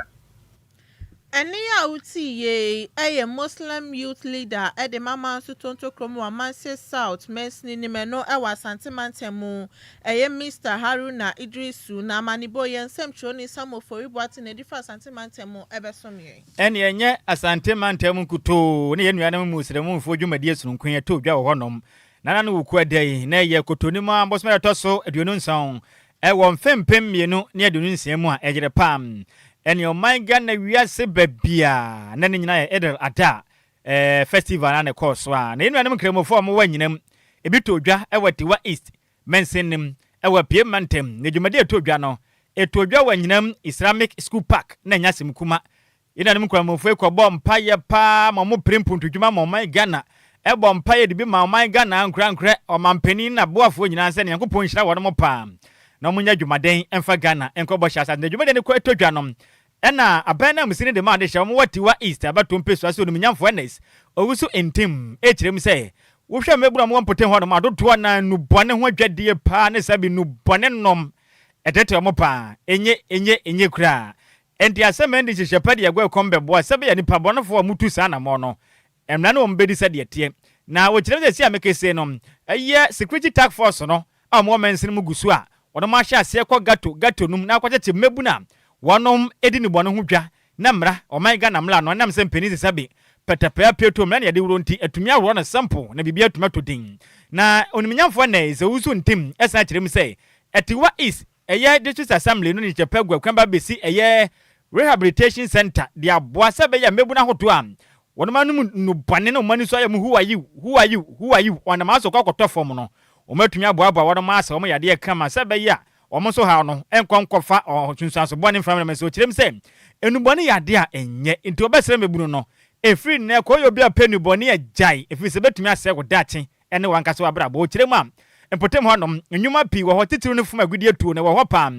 Ɛne a wotii yei ɛyɛ Muslim youth leader ɛde mama nso tonto kurom wɔ Amansie South mansini nim, ɛno ɛwɔ Asante mantam mu, ɛyɛ Mr Haruna Idrisu. Na amanibɔ yɛn nsɛmtwerɛni Samuel Foribuate na ɛde fa Asante mantam mu ɛbɛsom yɛn. Ɛne ɛnyɛ Asante mantam nkutoo ne yɛn nuanom Muslimfoɔ dwumadie sononko yɛ to dwa wɔ hɔnom. Nana no wuku ɛda yi na ɛyɛ Kotonim a bosome ɛtɔ so 27 ɛwɔ mfe 2026 mu a ɛyere pam ɛne ɔman Ghana wiase baabia na ne nyinaa yɛ Eid al-Adha festival na ne kɔɔ so a na yɛn nuanom Nkramofoɔ a wɔwɔ anyinam ebi to dwa ɛwɔ Atiwa East mansin ɛwɔ Pie mantam. Na dwumadi ɛtɔ dwa no ɛtɔ dwa wɔ Anyinam Islamic School Park na ɛnya asɛm kuma. Yɛn nuanom Nkramofoɔ kɔbɔ mpayɛ paa ma ɔmo pere mpuntudwuma ma ɔman Ghana, ɛbɔ mpayɛ de bi ma ɔman Ghana nkorankorɛ ɔmampanin na aboafoɔ nyinaa sɛ Nyankopɔn nhyira wɔn paa na ɔmo nyɛ adwumaden ɛmfa Ghana nkɔbɔ hyɛ asase. Na dwumaden no kɔ ɛtɔ dwa no ɛna abɛn na musi ne de ma ade hyɛ wɔn wɔ Tiwa East abɛto mpesua so onimnyamfoɔ Ernest Owusu Ntim ɛkyerɛ mu sɛ wohwɛ mmɛbunu a wɔwɔ mpɔtam hɔ nom adodoɔ na nnubɔne ho adwadie paa ne saa bi nnubɔne nom ɛtete wɔn paa, enye enye enye koraa. Enti asɛm ɛndi nhyehyɛ pɛ de ɛgɔ ɛkɔm bɛboa sɛ bɛyɛ nipa bɔnefoɔ a mutu saa anammɔ no mmara ne wɔn bɛdi sɛdeɛ teɛ. Na wɔkyerɛ sɛ si a mekese no ɛyɛ security task force no a wɔwɔ mansini mu gu so a wɔn ahyɛ aseɛ kɔ ghetto ghetto num na akɔkyekye mmɛbu na wɔnom edi ne bɔne ho dwa na mmara ɔman Ghana mmara no ɛnam sɛ mpanin sisa bi pɛtɛpɛ apieto mmara ne yɛde wuro nti atumi aworɔ no simple na biribi atumi atɔ din. Na onimnyamfoɔ nɛ sɛ Owusu Ntim ɛsan kyerɛ mu sɛ Atiwa East ɛyɛ District Assembly no ne kyɛpɛ gu akwan ba bɛsi ɛyɛ rehabilitation center de aboa sɛ bɛyɛ mmɛbu no ahodoɔ a wɔn anom nnubɔne na wɔn ani so ayɛ mu who are you, who are you, who are you, wɔnam asɔ kɔ akɔtɔ fam no, wɔn atumi aboaboa wɔn asɛ wɔn yadeɛ kama sɛ bɛyɛ a wɔn nso haw no nkɔ nkɔfa ɔsunsuanso bɔne mfram. Na sɛ ɔkyerɛ mu sɛ nnubɔne yɛ adeɛ a ɛnyɛ nti wɔbɛsrɛ mmɛbunu no. Ɛfiri nnɛ kɔ yɛ obi a ɔpɛ nnubɔne a gyae, ɛfiri sɛ ɛbɛtumi asɛe wo daakye ne w'ankasa w'abrabɔ. Ɔkyerɛ mu a, mpɔtam hɔnom, nnwuma pii wɔ hɔ, titiriw no fam agudeɛ tuo no, ɛwɔ hɔ paa.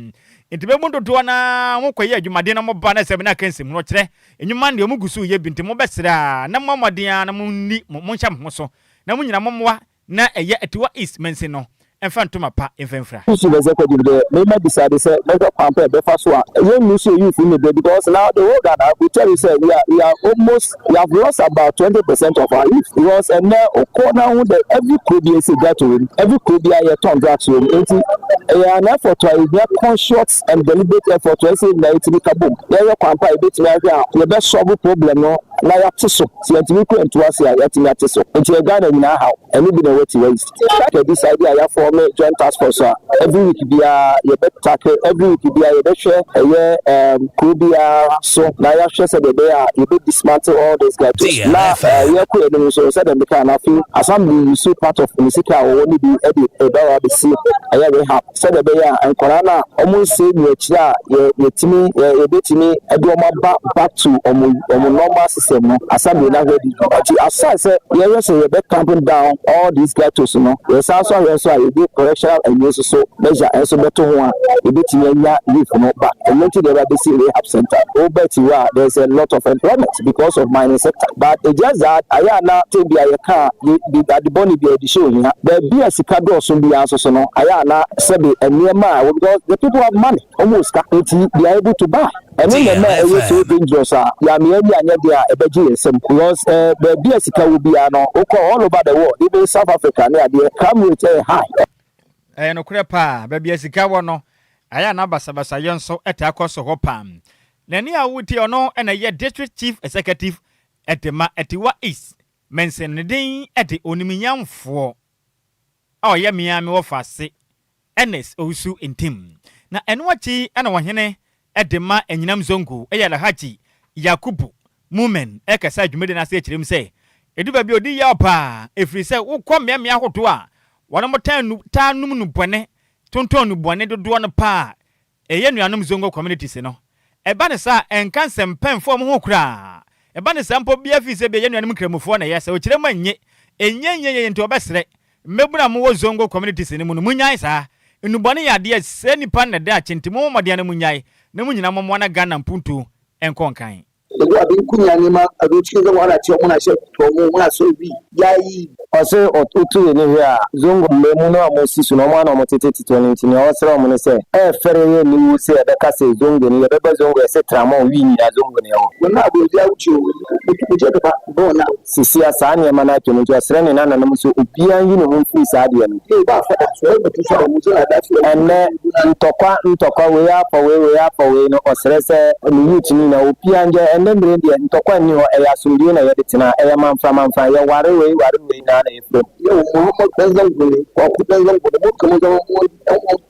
Enti bɛmu dodoɔ no ara wɔkɔyɛ adwumaden na wɔba na sɛ na aka nsɛmhunu. Ɔkyerɛ, nnwuma no deɛ wɔgu so reyɛ bi, nti mobɛsrɛ ara na mommɔ mmɔden ara na monni, monhyɛ mo ho so na mo nyinaa mommoa na ɛyɛ Atiwa East mansin no mfa ntoma pa mfa mfira. Chief Executive deɛ me ma decide sɛ mɛhwɛ kwan pa ɛbɛfa so a yɛn nnu so yɛ youth no bebree because now the whole Ghana I could tell you sɛ we are we are almost we have lost about 20% of our youth because ɛnɛ wokɔ na ho dɛ every kuro bi ɛsɛ ghetto wɔ mu, every kuro bi a yɛtɔn drugs wɔ mu, nti ɛyɛ an effort a yɛhia, conscious and deliberate effort a ɛsɛ nyinaa yɛtumi ka bom yɛhwɛ kwan pa a yɛbɛtumi ahwɛ a yɛbɛ solve problem no na yɛate so. Sɛ yɛntumi kura ntu ase a, yɛatumi ate so. Nti yɛ Ghana nyinaa haw. Ɛno bi na ɛwɔ Tiwa East. Yɛ decide a yɛafɔɔme joint task force a every week biara yɛbɛ tackle, every week biara yɛbɛhwɛ ɛyɛ um, kuro biara so na yɛahwɛ sɛdeɛ ɛbɛyɛ a yɛbɛ dismantle all these ghettos. Na uh, yɛkɔ yɛn anim nso, sɛdeɛ meka no, afei assembly use part of ne sika a wɔwɔ no bi de ɛbɛwɔ abɛsi ɛyɛ rehab, sɛdeɛ ɛbɛyɛ a nkwadaa no a wɔn nsɛe ni akyire a yɛ yɛtumi yɛ yɛbɛtumi de wɔn aba back to wɔn normal system no. Assembly no ahwɛ di dwuma. Nti aside sɛ yɛhwɛ sɛ yɛbɛ clamping down all these ghettos no, yɛsan nso ahwɛ nso a yɛde correctional ɛnyɛ nso so measure nso bɛto ho a yɛbɛtumi anya youth no back. Ɛno nti na yɛba bɛsi rehab center. Wobɛ ti hɔ a, there is a lot of employment because of mining sector, but it's just that ayɛ a na tem bi a yɛka a yɛ ade bɔne bi a yɛde hyɛ ohia. Baabi a sika dɔɔso biara nso so no, ayɛ a na sɛbe nneɛma a ɛwɔ, because the people have money, wɔn wɔ sika nti they are able to buy. Ɛno na ɛma ɛyɛ so dangerous a yɛamea ani anyɛ deɛ a ɛbɛgye yɛn nsam, because baabi a sika wɔ biara no, wokɔ all over the world, even South Africa ne adeɛ, crime rate ɛyɛ high. Ɛyɛ nokorɛ paa, baabi a sika wɔ no, ayɛ a na basabasayɛ nso taa kɔ so hɔ paa. Na nea wotie ɔno na ɛyɛ District Chief Executive de ma Atiwa East Mansin. Ne din de Onimnyamfoɔ a ɔyɛ me ara me wɔfaase Ernest Owusu Ntim. Na ɛno akyi na ɔhene de ma Anyinam Zongo yɛ Alhaji Yakubu Mumen rekasa dwumadi no ase kyerɛ mu sɛ, ɛdu baabi a ɔdi yaw paa ɛfiri sɛ wokɔ mmeammea ahodoɔ a wɔnom taa nu taa nom nnubɔne, tontɔn nnubɔne dodoɔ no paa a ɛyɛ nuanom Zongo communities no. Ɛba no saa a ɛnka nsɛmpa mfa wɔn ho koraa. Ɛba no saa mpo biara firi sɛ ebia yɛn nuanom Nkramofoɔ na ɛyɛ sɛ ɔkyerɛ mu annye, ɛnyɛ nyɛ yie nti wɔbɛsrɛ Mmabunu a mowɔ Zongo communities no mu no, munnyae saa. Nnubɔne yɛ adeɛ a ɛsɛe nnipa nnɛdaakye nti mommɔ mmɔden na munnyae na mo nyinaa mommoa na Ghana mpuntuo nkɔ nkan. Daga abin kunya ne ma a zo cikin zango ana cewa muna shan tomo muna son bi yayi. Ɔse ɔto yɛni hwɛ a, Zongo mmamu no a ɔmo si so no ɔmo ara na ɔmo tete tete no nti nea ɔsrɛ ɔmo ne sɛ ɛyɛ fɛre yɛ aniwu sɛ yɛbɛka sɛ Zongo ni, yɛbɛba Zongo yɛse tramɔɔ wii nyinaa Zongo na ɛwɔ. Wannan abu yanzu ya wuce mu je gaba ba wannan abu. Sesia saa nneɛma no atwam nti ɔsrɛ ne nananom sɛ obiara nyi ne ho mfiri saa adeɛ no. Ɛnnɛ ntɔkwa ntɔkwa wei afa wei wei afa wei no ɔsrɛ sɛ ne youth no nyinaa obiara ngyae. Ɛnnɛ mmere deɛ ntɔkwa nni hɔ ɛyɛ asomdwoe na yɛde tena ɛyɛ manfra manfra yɛware wei ware wei naa na yɛfrɛ mu. Yau Muhammad dan zango ne Kwaku dan zango ne mun kama zama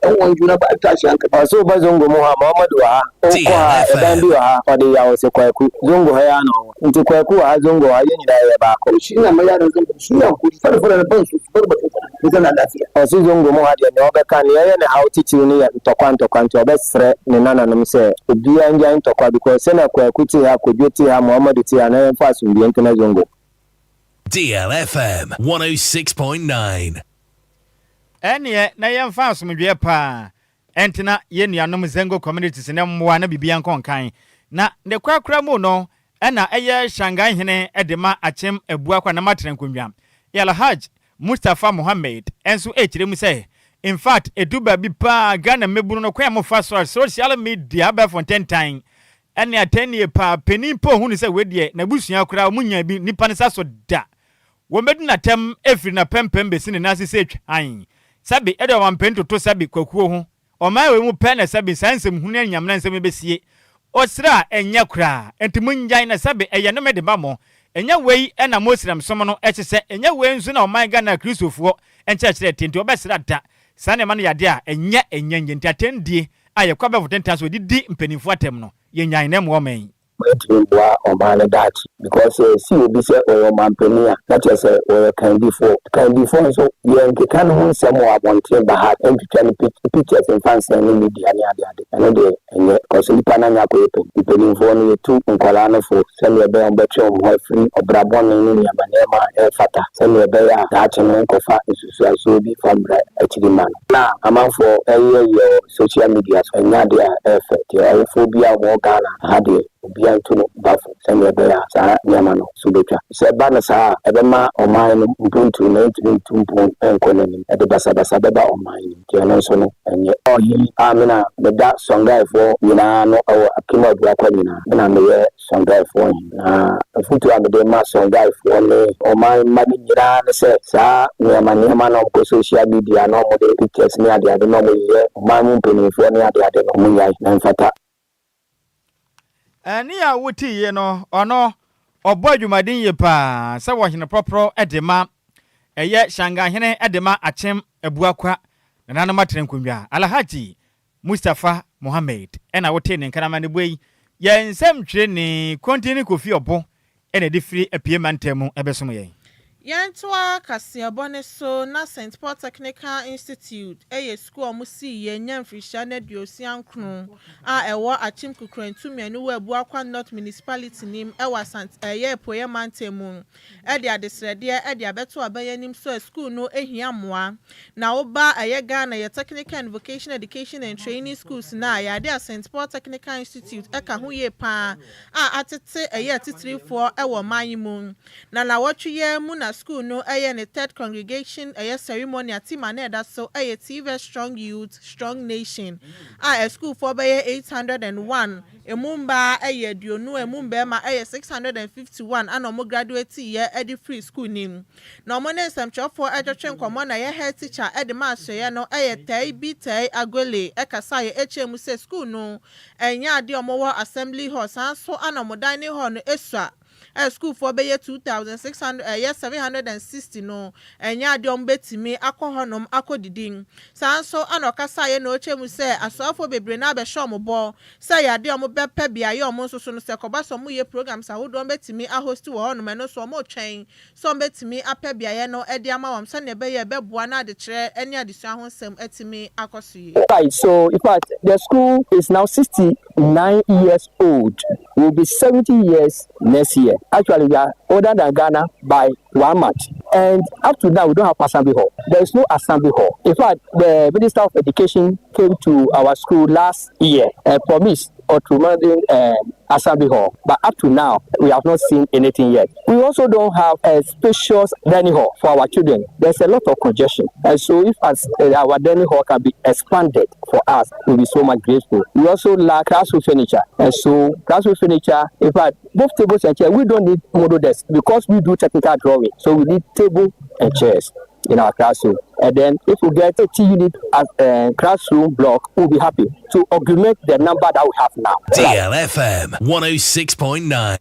yan uwan juna ba a tashi hankali. Ɔse woba zongo mu hɔ a Muhammadu wɔ ha, wokɔ ha a ɛdan bi wɔ ha ɔde yaw ɔse Kwaku zongo ha yi ara na ɔwɔ. Nti Kwaku wɔ ha Zongo wɔ ha yɛn nyinaa yɛyɛ baako. Shi na ma yaran Zongo su yi hankuri fada fada na ban su su bar batun fada mu zauna lafiya. Ɔse Zongo mu ha deɛ nea ɔbɛka nea ɛyɛ ne haw titiriw no yɛ ntɔkwa ntɔkwa nti ɔbɛsrɛ ne nananom sɛ obiara ngyae ntɔkwa because sɛnea Kwaku te ha, Kwadwo te ha, Muhammadu te ha na yɛmfa asomdwoeɛ ntena Zongo. DLFM 106.9. Ɛneɛ na yɛmfa asomdwoeɛ paa ntena yɛn nuanom Zango communities no mmoa na biribiara nkɔ nkan. Na ne korakora mu no na ɛyɛ Shanghai hene de ma Akyem Abuakwa na Matra Nkonnwa. Alhaj Mustapha Mohammed nso rekyerɛ mu sɛ, In fact, ɛdu baabi paa Ghana mmabunu no kwan a mofa so a social media abɛɛfo ntentan ne atɛnnie paa, panin mpo hunu sɛ wei deɛ n'abusua koraa wɔn nyaa bi nipa no sa so da. Wɔbɛdi no atɛm ɛfiri n'apampam bɛsi ne nan ase sɛ twan. Sɛbe ɛde ɔmampanin toto sɛbe kwakuo ho. Ɔman wei mu pɛ na sɛbe saa nsɛm hunu ne anyamena nsɛm yi bɛsie. Ɔsrɛ a, ɛnyɛ koraa. Enti monnyae na sɛbe ɛyɛ nnome de ma mo. Ɛnyɛ wei na Moslem som no hyehyɛ, ɛnyɛ wei nso na ɔman Ghana Akristofoɔ nkyerɛkyerɛ te, enti wɔbɛsrɛ da. Saa nneɛma no yɛ adeɛ a ɛnyɛ ɛnyɛ nyɛ, enti atɛndie a yɛkɔ abɛɛfo tentan so de di mpaninfoɔ atɛm no, yɛnnyae na ɛmmoa ɔman yi. Ɛntumi mboa ɔman no daakye because sɛ esi obi sɛ ɔyɛ ɔmanpanin a, na kyerɛ sɛ ɔyɛ kandifoɔ. Kandifoɔ nso, yɛnkeka ne ho nsɛm wɔ abɔnten ba ha, ntwitwa ne pictures mfa nsɛn ne media ne adeade. Ɛno deɛ ɛnyɛ because nipa no anya akɔyɛ pɛ. Mpanimfoɔ no, yɛtu nkwadaa no fo sɛnea ɛbɛyɛ a wɔbɛtwe wɔn ho afiri ɔbra bɔne ne nneɛma nneɛma a ɛmfata, sɛnea ɛbɛyɛ a daakye no nkɔfa nsusuansoɔ bi fa mmra akyiri ma no. Na amanfoɔ ɛyɛ yɛ wɔ social media so, ɛnyɛ adeɛ a ɛyɛ fɛ. Deɛ awofoɔ bi a wɔwɔ Ghana ha deɛ, obiara nto no bafo sɛnea ɛbɛyɛ a saa nneɛma no so bɛtwa. Sɛ ɛba no saa a, ɛbɛma ɔman no mpontu na ɛntumi ntu mpon nkɔ n'anim, ɛde basabasa bɛba ɔman no mu, nti ɛno nso no ɛnyɛ. Ɔhene a me na meda Sɔngaefoɔ nyinaa no ɛwɔ Akim Abuakwa nyinaa, me na meyɛ Sɔngaefoɔ hene, na afotu a mede ma Sɔngaefoɔ ne ɔman mma no nyinaa ne sɛ saa nneɛma nneɛma na ɔmkɔ social media na ɔmode pictures ne adeade na ɔmoyɛ ɔman mu mpanimfoɔ ne adeade no, ɔmo nyae na mfata. Ɛne a wotiiɛ no, ɔno ɔbɔ adwumaden yie paa sɛ wɔhene prɔprɔ de ma ɛyɛ Hyangahene de ma Akyem Abuakwa nananom atena nkonnwa, Alhaji Mustapha Mohammed, ɛna wotee ne nkanama no bɔ yi. Yɛn nsɛmtwerɛ ne Kontini Kofi Ɔbo ɛna ɛde firi Apue mantam mu ɛbɛsom yɛn. Yɛntoa kaseɛbɔ ne so na St Paul Technical Institute yɛ sukuu a wɔsii yɛn nya mfirihyia no 69 a ɛwɔ Akyem Kukurantu 2 wɔ Abuakwa North Municipality nim ɛwɔ Asante ɛyɛ Apueɛ mantam mu, ɛde adesrɛdeɛ ɛde abɛto aban anim so a sukuu no ehia mmoa. Na woba ɛyɛ Ghana yɛ technical and vocational education and training schools na yɛade a St Paul Technical Institute ɛka ho yie paa a atete ɛyɛ atitirifoɔ ɛwɔ ɔman yi mu. Na nawɔtwe yɛ mu na school no ɛyɛ ne third congregation ɛyɛ ceremony a theme a na ɛda so ɛyɛ "TVET Strong Youth, Strong Nation", a ɛsukuufoɔ bɛyɛ 801, emu mbaa ɛyɛ 20, emu mbɛrima ɛyɛ 651 ana ɔmo graduate yɛ ɛde firi school nim. Na ɔmo ne nsɛmtwerɛfoɔ ɛtwetwe nkɔmɔ na ɛyɛ head teacher ɛde ma ahyɛeɛ no ɛyɛ Tɛi bi Tɛi Agole ɛkasa yɛ ɛkyɛ mu sɛ school no ɛnyɛ adeɛ ɔmo wɔ assembly hall, saa nso ana ɔmo dining hall no esua sukuufoɔ bɛyɛ 2,600 ɛyɛ 760 no, ɛnyɛ adeɛ ɔmo bɛtumi akɔ hɔnom akɔdidi. Saa nso ana ɔkasa yɛ na ɔkyɛ mu sɛ asoafoɔ bebree na abɛhyɛ ɔmo bɔ sɛ yɛ adeɛ ɔmo bɛpɛ beaeɛ ɔmo nso so no sɛ kɔba sɛ ɔmo yɛ programs ahodoɔ ɔmo bɛtumi ahost wɔ hɔnom. Ɛno nso ɔmo twɛn sɛ ɔmo bɛtumi apɛ beaeɛ no ɛde ama wɔn sɛnea ɛbɛyɛ ɛbɛboa na adekyerɛ ɛne adesua ho nsɛm ɛtumi akɔ so yie. Right, so in fact, the school is now 69 years old. Will be 70 years next year. Actually, we are older than Ghana by one month. And up to now, we don't have assembly hall. There is no assembly hall. In fact, the Minister of Education came to our school last year and promised ultramodern assembly hall. But up to now, we have not seen anything yet. We also don't have a spacious dining hall for our children. There's a lot of congestion. And so if our dining hall can be expanded for us, we'll be so much grateful. We also lack classroom furniture. And so classroom furniture, in fact, both tables and chairs, we don't need model desks because we do technical drawing. So we need table and chairs in our classroom. And then if we get a T unit as a classroom block, we'll be happy to augment the number that we have now. DLFM 106.9.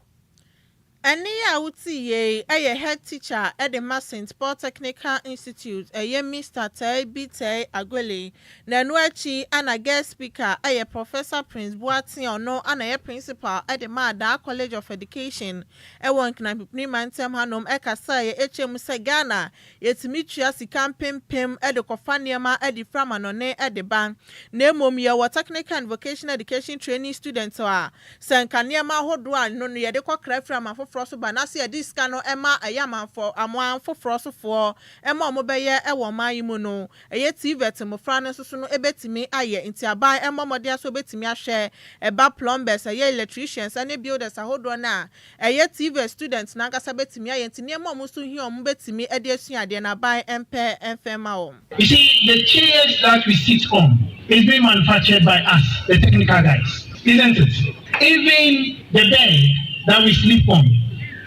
Ɛne a wote yie ɛyɛ head teacher ɛde ma St Paul Technical Institute, ɛyɛ Mr Tɛɛ bi Tɛɛ Agwele. Na ɛno akyi ana guest speaker ɛyɛ Professor Prince Boateng, ɔno ana ɛyɛ principal ɛde ma Adaa College of Education ɛwɔ Nkenapipini mantam hanom, ɛkasa yɛ ɛkyɛ mu sɛ Ghana yɛtumi tua sika mpempem ɛde kɔfa nneɛma ɛde fira amanɔne ɛde ba, na mmom yɛwɔ technical and vocational education training students a sɛ nka nneɛma ahodoɔ a no yɛde kɔkra fira ama foforɔ so ba na sɛ yɛde sika no ɛma ɛyɛ amanfo amoa foforɔ sofoɔ ɛma ɔmo bɛyɛ ɛwɔ ɔman yi mu no, ɛyɛ TVET mmɔfra no nso so no ɛbɛtumi ayɛ. Nti aban ɛmmɔ mmɔden so ɛbɛtumi ahwɛ ɛba plumbers, ɛyɛ electricians ɛne builders ahodoɔ no a ɛyɛ TVET students n'ankasa bɛtumi ayɛ. Nti nneɛma a ɔmo nso hia ɔmo bɛtumi ɛde asua adeɛ no, aban ɛmpɛ ɛmfɛn ma wɔn. You see, the chairs that we sit on is being manufactured by us, the technical guys, isn't it? Even the bed that we sleep on.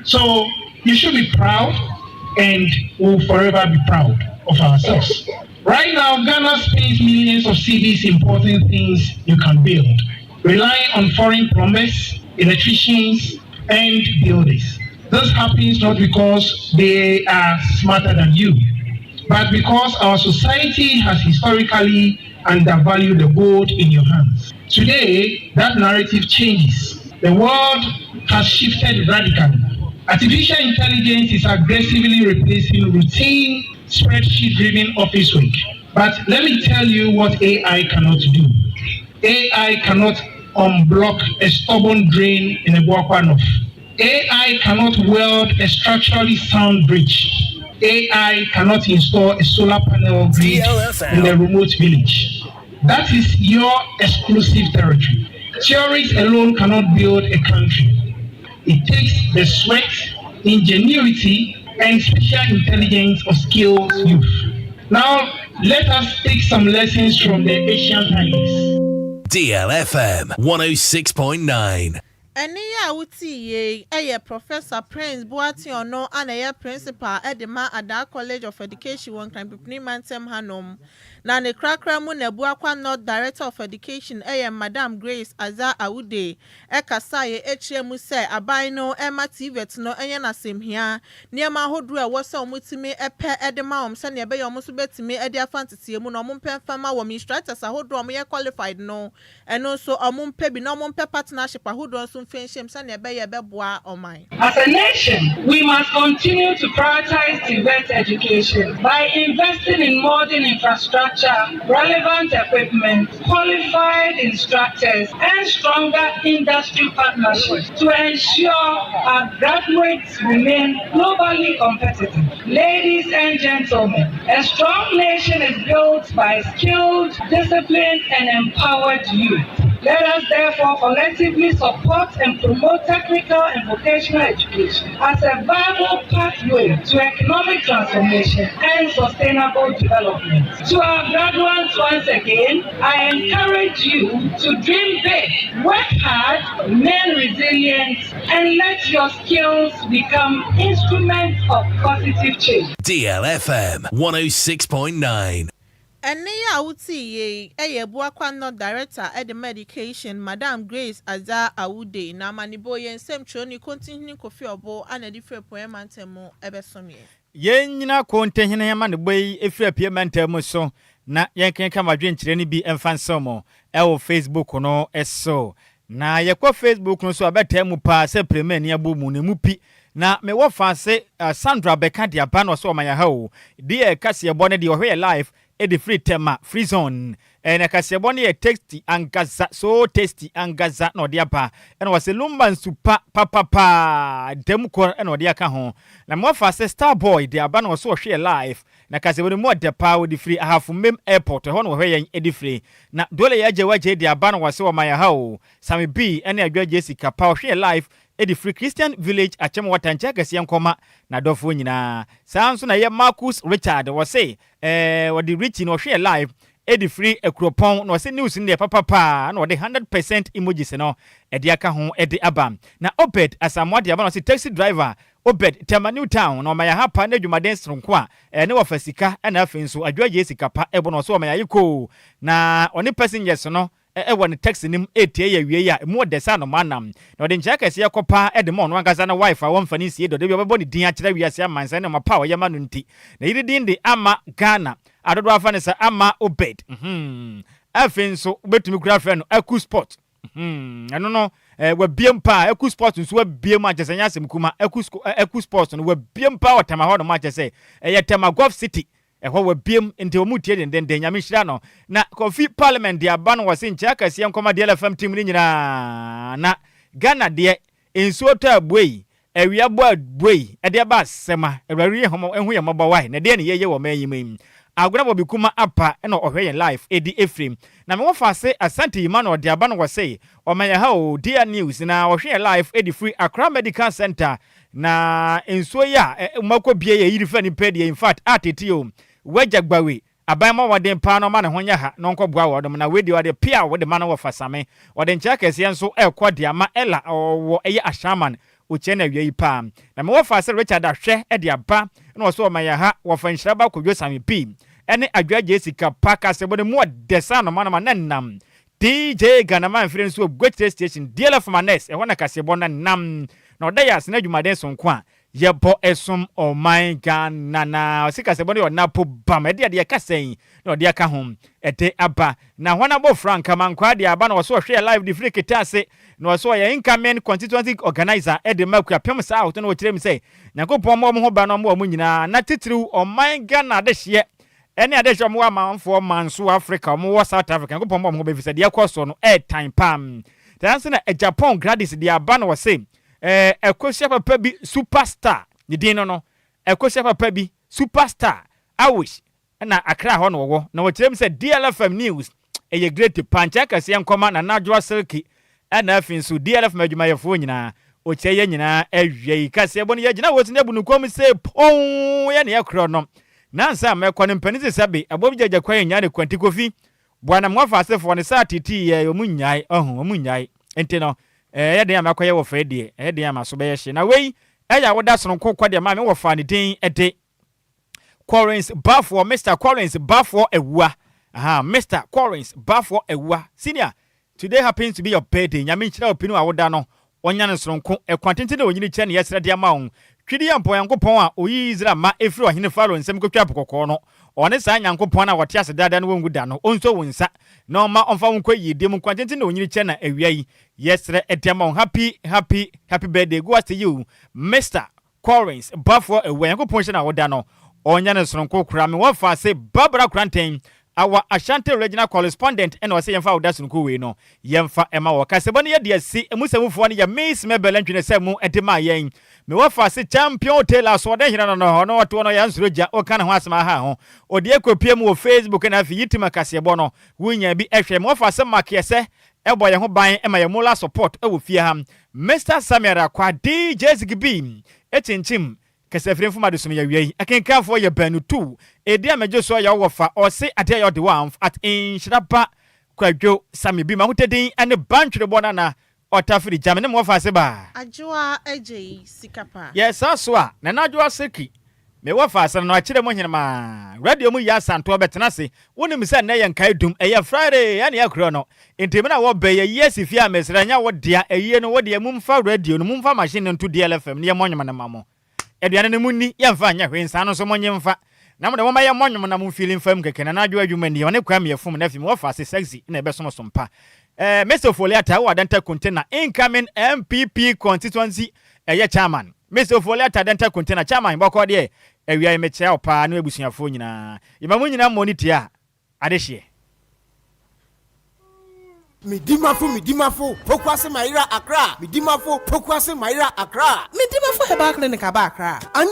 So you should be proud and will forever be proud of ourselves. Right now, Ghana spends millions of cedis importing things you can build, relying on foreign plumbers, electricians, and builders. This happens not because they are smarter than you, but because our society has historically undervalued the gold in your hands. Today, that narrative changes. The world has shifted radically. Artificial intelligence is aggressively replacing routine, spreadsheet driven office work. But let me tell you what AI cannot do. AI cannot unblock a stubborn drain in Abuakwa North. AI cannot weld a structurally sound bridge. AI cannot install a solar panel grid in a remote village. That is your exclusive territory. Theories alone cannot build a country. It takes the sweat, ingenuity, and special intelligence of skilled youth. Now, let us take some lessons from the Asian Tigers. DLFM 106.9. Ɛnne yi a wotii yei yɛ Professor Prince Boateng ɔno na ɛyɛ Principal de ma Adaa College of Education wɔ Nkran Pipini mantam hanom. Na ne korakora mu na Abuakwa North Director of Education yɛ Madam Grace Azah Awude kasaeɛ kyerɛɛ mu sɛ aban no ma TVET no nyɛ n'asɛmhia nneɛma ahodoɔ a ɛwɔ sɛ wɔtumi pɛ de ma wɔn sɛdeɛ ɛbɛyɛ wɔn nso bɛtumi de afa nteteɛ mu na wɔmpɛ mfa ma wɔn instructors ahodoɔ a wɔyɛ qualified no ɛno nso wɔmpɛ bi na wɔmpɛ partnership ahodoɔ nso mfa nhyɛm sɛdeɛ ɛbɛyɛ ɛbɛboa ɔman. As a nation, we must continue to prioritize TVET education by investing in modern infrastructure, relevant equipment, qualified instructors, and stronger industry partnerships to ensure our graduates remain globally competitive. Ladies and gentlemen, a strong nation is built by skilled, disciplined, and empowered youth. Let us therefore collectively support and promote technical and vocational education as a viable pathway to economic transformation and sustainable development. To our graduates, once again, I encourage you to dream big, work hard, remain resilient, and let your skills become instruments of positive change. DLFM 106.9. Ɛnne yi a wotee yei yɛ Abuakwa North Director de ma Education, Madam Grace Azah Awude, na amanebɔ yɛn nsɛmtwerɛni Kontinhene Kofi Ɔbo na ɛde firi Apueɛ Mantam mu bɛsom yɛn. Yɛnnyina Kontinhene amanebɔ yi firi Apueɛ Mantam mu so na yɛnkenkan mo adwenkyerɛ no bi mfa nsew mo wɔ Facebook no so. Na yɛkɔ Facebook no so a bɛtaa mu paa sɛ prema ani abɔ mu na emu pi. Na me wɔ fa se Sandra bɛka de aba na ɔsɛ ɔma yɛ ha o. Deɛ kaseɛbɔ no deɛ ɔhwɛ yɛ live de firi Tema free zone. Na kaseɛbɔ no yɛ tasty ankasa, so tasty ankasa na ɔde aba. Ɛna ɔsɛ lumba nsu pa papapaa dɛm kɔ ɛna ɔde aka ho. Na me wɔ fa se Star Boy de aba na ɔsɛ ɔhwɛ yɛ live. Na kaseɛbɔ no mu ɔdɛ paa ɔde firi Ahafo Mem Airport ɛhɔ na ɔhwɛ yɛn de firi. Na Dole yɛ agye wagye de aba na ɔsɛ ɔma yɛ ha o. Sammy B ɛne Adwoa Jessica pa ɔhwɛ yɛ live de firi Christian Village Akyem Watankyɛ akɛseɛ nkɔma n'adɔfoɔ nyinaa. Saa nso na ɛyɛ Marcus Richard wɔse ɛɛ wɔde Richie na ɔhwɛ yɛ live de firi Akuropɔn na ɔse news no deɛ papa paa na ɔde 100% emojis no ɛde aka ho de aba. Na Obed Asamoah de aba na ɔse taxi driver Obed Tema New Town na ɔma yɛ ha pa ne adwumaden soronko a ɛne wɔfa sika ɛna afei nso adwoa gye sika pa ɛbɔ na ɔse ɔma yɛ ayekoo na ɔne passengers no wɔ ne taxi no mu retie yɛ awiei a emu ɔdɛ sɛ anomaa nam. Na ɔde nkyea kɛseɛ kɔ paa de ma ɔno ankasa ne wife a wɔmfa no nsie dɔ da bi ɔbɛbɔ ne din akyerɛ wiase amansan ne nneɛma pa a ɔyɛ ma no nti. Ne yere din de Ama Ghana a dodoɔ afa no sɛ Ama Obed. Hmm. Afei nso wobɛtumi kura frɛ no Aku Sport. Hmm. Ɛno no eh, wabiem paa. Aku Sport nso wabiem a kyɛ sɛ nyɛ asɛm kuma. Aku, Aku Sport no wabiem paa wɔ Tama hɔ nom a kyɛ sɛ ɛyɛ Tama Golf City. Ɛhɔ wabiem nti wɔn tie dendenden Nyame nhyira no. Na Kofi parliament de aba no wɔse nkyɛ akɛseɛ nkɔma DLFM team no nyinaa na Ghana deɛ nsuo tɔ a buei awia bɔ a buei ɛde aba asɛm a Awurade yi hu yɛn mmɔbɔ wai na deɛ ne yɛyɛ wɔ man yi mu yi Agona Bobby Kuma apa na ɔhwɛ yɛn live ɛdi ɛfiri na me wɔfa ase Asante Yima na ɔde aba no wɔse ɔma yɛn ha o DR news na ɔhwɛ yɛn live ɛdi firi Accra Medical Center Na nsuo yi a mako bie yɛ yiri fa nipa deɛ infact a tete o wagya gbawe aban mɔ mmɔden paa na ɔma ne ho nyɛ ha na ɔnkɔ boa wɔnom na wei deɛ ɔde pia wode ma no wɔ fasame ɔde nkyɛ akɛseɛ nso ɛkɔ de ama Ella ɔwɔ ɛyɛ Ashaiman okyɛ na awia yi paa na mewɔ fa sɛ Richard ahwɛ de aba na ɔso ɔma yɛ ha wɔfa nhyira ba Kwadwo Same pii ɛne Adwoa Jessica pa kasɛbɔ no mu ɔdɛ saa noma noma na nam DJ Ghana man mfiri nso wɔ Gokyire Station DLF Manes ɛhɔ na kaseɛbɔ no nam na ɔda yɛ ase n'adwumaden sononko a yɛbɔ ɛsom ɔman Ghana na ɔse kasɛbɔ no yɛ ɔnapo bam ɛde adeɛ kasa yi na ɔde aka ho ɛde aba na hɔn abɔ Frank Amankwaa de aba na ɔso ɔhwɛ live de firi Kitase na ɔso ɔyɛ incoming constituency organizer ɛde ma Akuapem saa ɔto na ɔkyerɛ mu sɛ Nyankopɔn mmɔ ɔmo ho ban na ɔmo ɔmo nyinaa na titiriw ɔman Ghana adehyeɛ ɛne adehyeɛ ɔmo wɔ amanfoɔ man so wɔ Africa ɔmo wɔ South Africa Nyankopɔn mmɔ ɔmo ho ban efisɛ deɛ ɛkɔ soɔ no ɛɛtan paa saa nso na Japan Gladys de aba na ɔse ɛɛ Akosua papa bi super star ne din no no Akosua papa bi super star Awish na Accra hɔ na wɔwɔ na wɔkyerɛ mu sɛ DLFM News ɛyɛ great paa nkyɛ akɛseɛ nkɔma Nana Adwoa Silky ɛna afei nso DLFM adwumayɛfoɔ nyinaa ɔkyɛ yɛ nyinaa awia yi kaseɛbɔ no yɛgyina wɔ so ne abu no kɔm sɛ pɔn yɛ ne yɛkorɔ no nansa a mɛkɔ no mpanin sɛ sɛbe ɛbɔ bi gyagya kwan nya ne kwanti kofi boa na mmoafa asefoɔ no saa titi yɛ ɔmu nnyae ɔho ɔmu nnyae nti no ɛyɛ den a mɛkɔyɛ wɔ fɛ deɛ ɛyɛ den a maso bɛyɛ hye na wei ɛyɛ awoda sononko kɔ deɛ maame wɔfa ne din de Collins Bafoɔ, Mr. Collins Bafoɔ Awua. Aha, Mr. Collins Bafoɔ Awua. Senior, today happens to be your birthday. Nyame nhyira wo pinu awoda no. Ɔnya no soronko. Ɛkwan tenten na onyini kyɛ ne yɛsrɛ de ama wo. Twidi yɛ mpɔ Nyankopɔn a oyi Israel ma efiri ɔhene Farao nsam kotwa po kɔkɔɔ no. Ɔne saa Nyankopɔn a wɔte ase daadaa no wɔngu da no. Ɔnso wo nsa na ɔma ɔmfa wo nkɔ yiedie mu. Kwan tenten na onyini kyɛ na awia yi yɛsrɛ de ama wo. Happy, happy, happy birthday. Go out to you, Mr. Collins Bafoɔ Awua. Nyankopɔn hyɛ na woda no ɔnyɛ no soronko kora me wɔfa ase Barbara Kranten, our Ashanti regional correspondent, ɛna ɔsɛ yɛmfa woda soronko wei no yɛmfa ɛma wɔ kasɛbɔ no yɛde asi emu sɛmufoɔ no yɛ Miss Mabel Ntwene sɛ mu ɛde ma yɛn me wɔfa ase Champion Taylor so ɔde hene no no ɔno ɔtoɔ no yɛ nsoro gya ɔka ne ho asɛm aha ho ɔde akɔpie mu wɔ Facebook na afei yitim akaseɛbɔ no wonya bi ɛhwɛ me wɔfa ase makeɛ sɛ ɛbɔ yɛn ho ban ɛma yɛn moral support ɛwɔ fie ha Mr. Samuel Akwa DJ Ziggy ɛkyinkyim kasafiri mfoma de som yɛ wia yi akenkanfoɔ yɛ baanu tu edi amagye so yɛ wɔ fa ɔse adeɛ yɛ ɔde wɔ at nhyiraba Kwadwo Sami bi ma ahotadin ɛne bantwerebɔ nana ɔtafiri gyame ne mo wɔfa ase baa. Adwoa agye yi sika paa. Yɛ saa so a Nana Adwoa Seki me wɔfa ase no akyerɛ mu henemaa radio mu yɛ asantoɔ bɛtena ase wonim sɛ nnɛ yɛ nkae dum ɛyɛ Friday ɛne ɛkorɔ no nti mena wɔbɛ yɛ yie si fie a mesrɛ nya wo dea ɛyie no wo deɛ mumfa radio no mumfa machine no nto DLFM ne yɛmmɔ nwom no ma mo aduane no munni yɛmfa nyɛ hwee nsa no nso monye mfa na mo de moma yɛmmɔ nwom na momfili mfam kɛkɛ Nana Adwoa adwuma ni ɔne Kwame Afum na afei me wɔfa ase sexy na ɛbɛsom so mpa Mr. Ofoli-Atta wɔ Adenta Container incoming MPP constituency ɛyɛ chairman Mr. Ofoli-Atta Adenta Container chairman bɔkɔ deɛ awia yi mekyerɛ wo paa ne abusuafoɔ nyinaa yɛma mo nyinaa mmɔ ne tie a adehyeɛ. Midimafo, Midimafo, Pokuase Mayera Accra. Midimafo, Pokuase Mayera Accra. Midimafo Herbal Clinic aba Accra. Ani.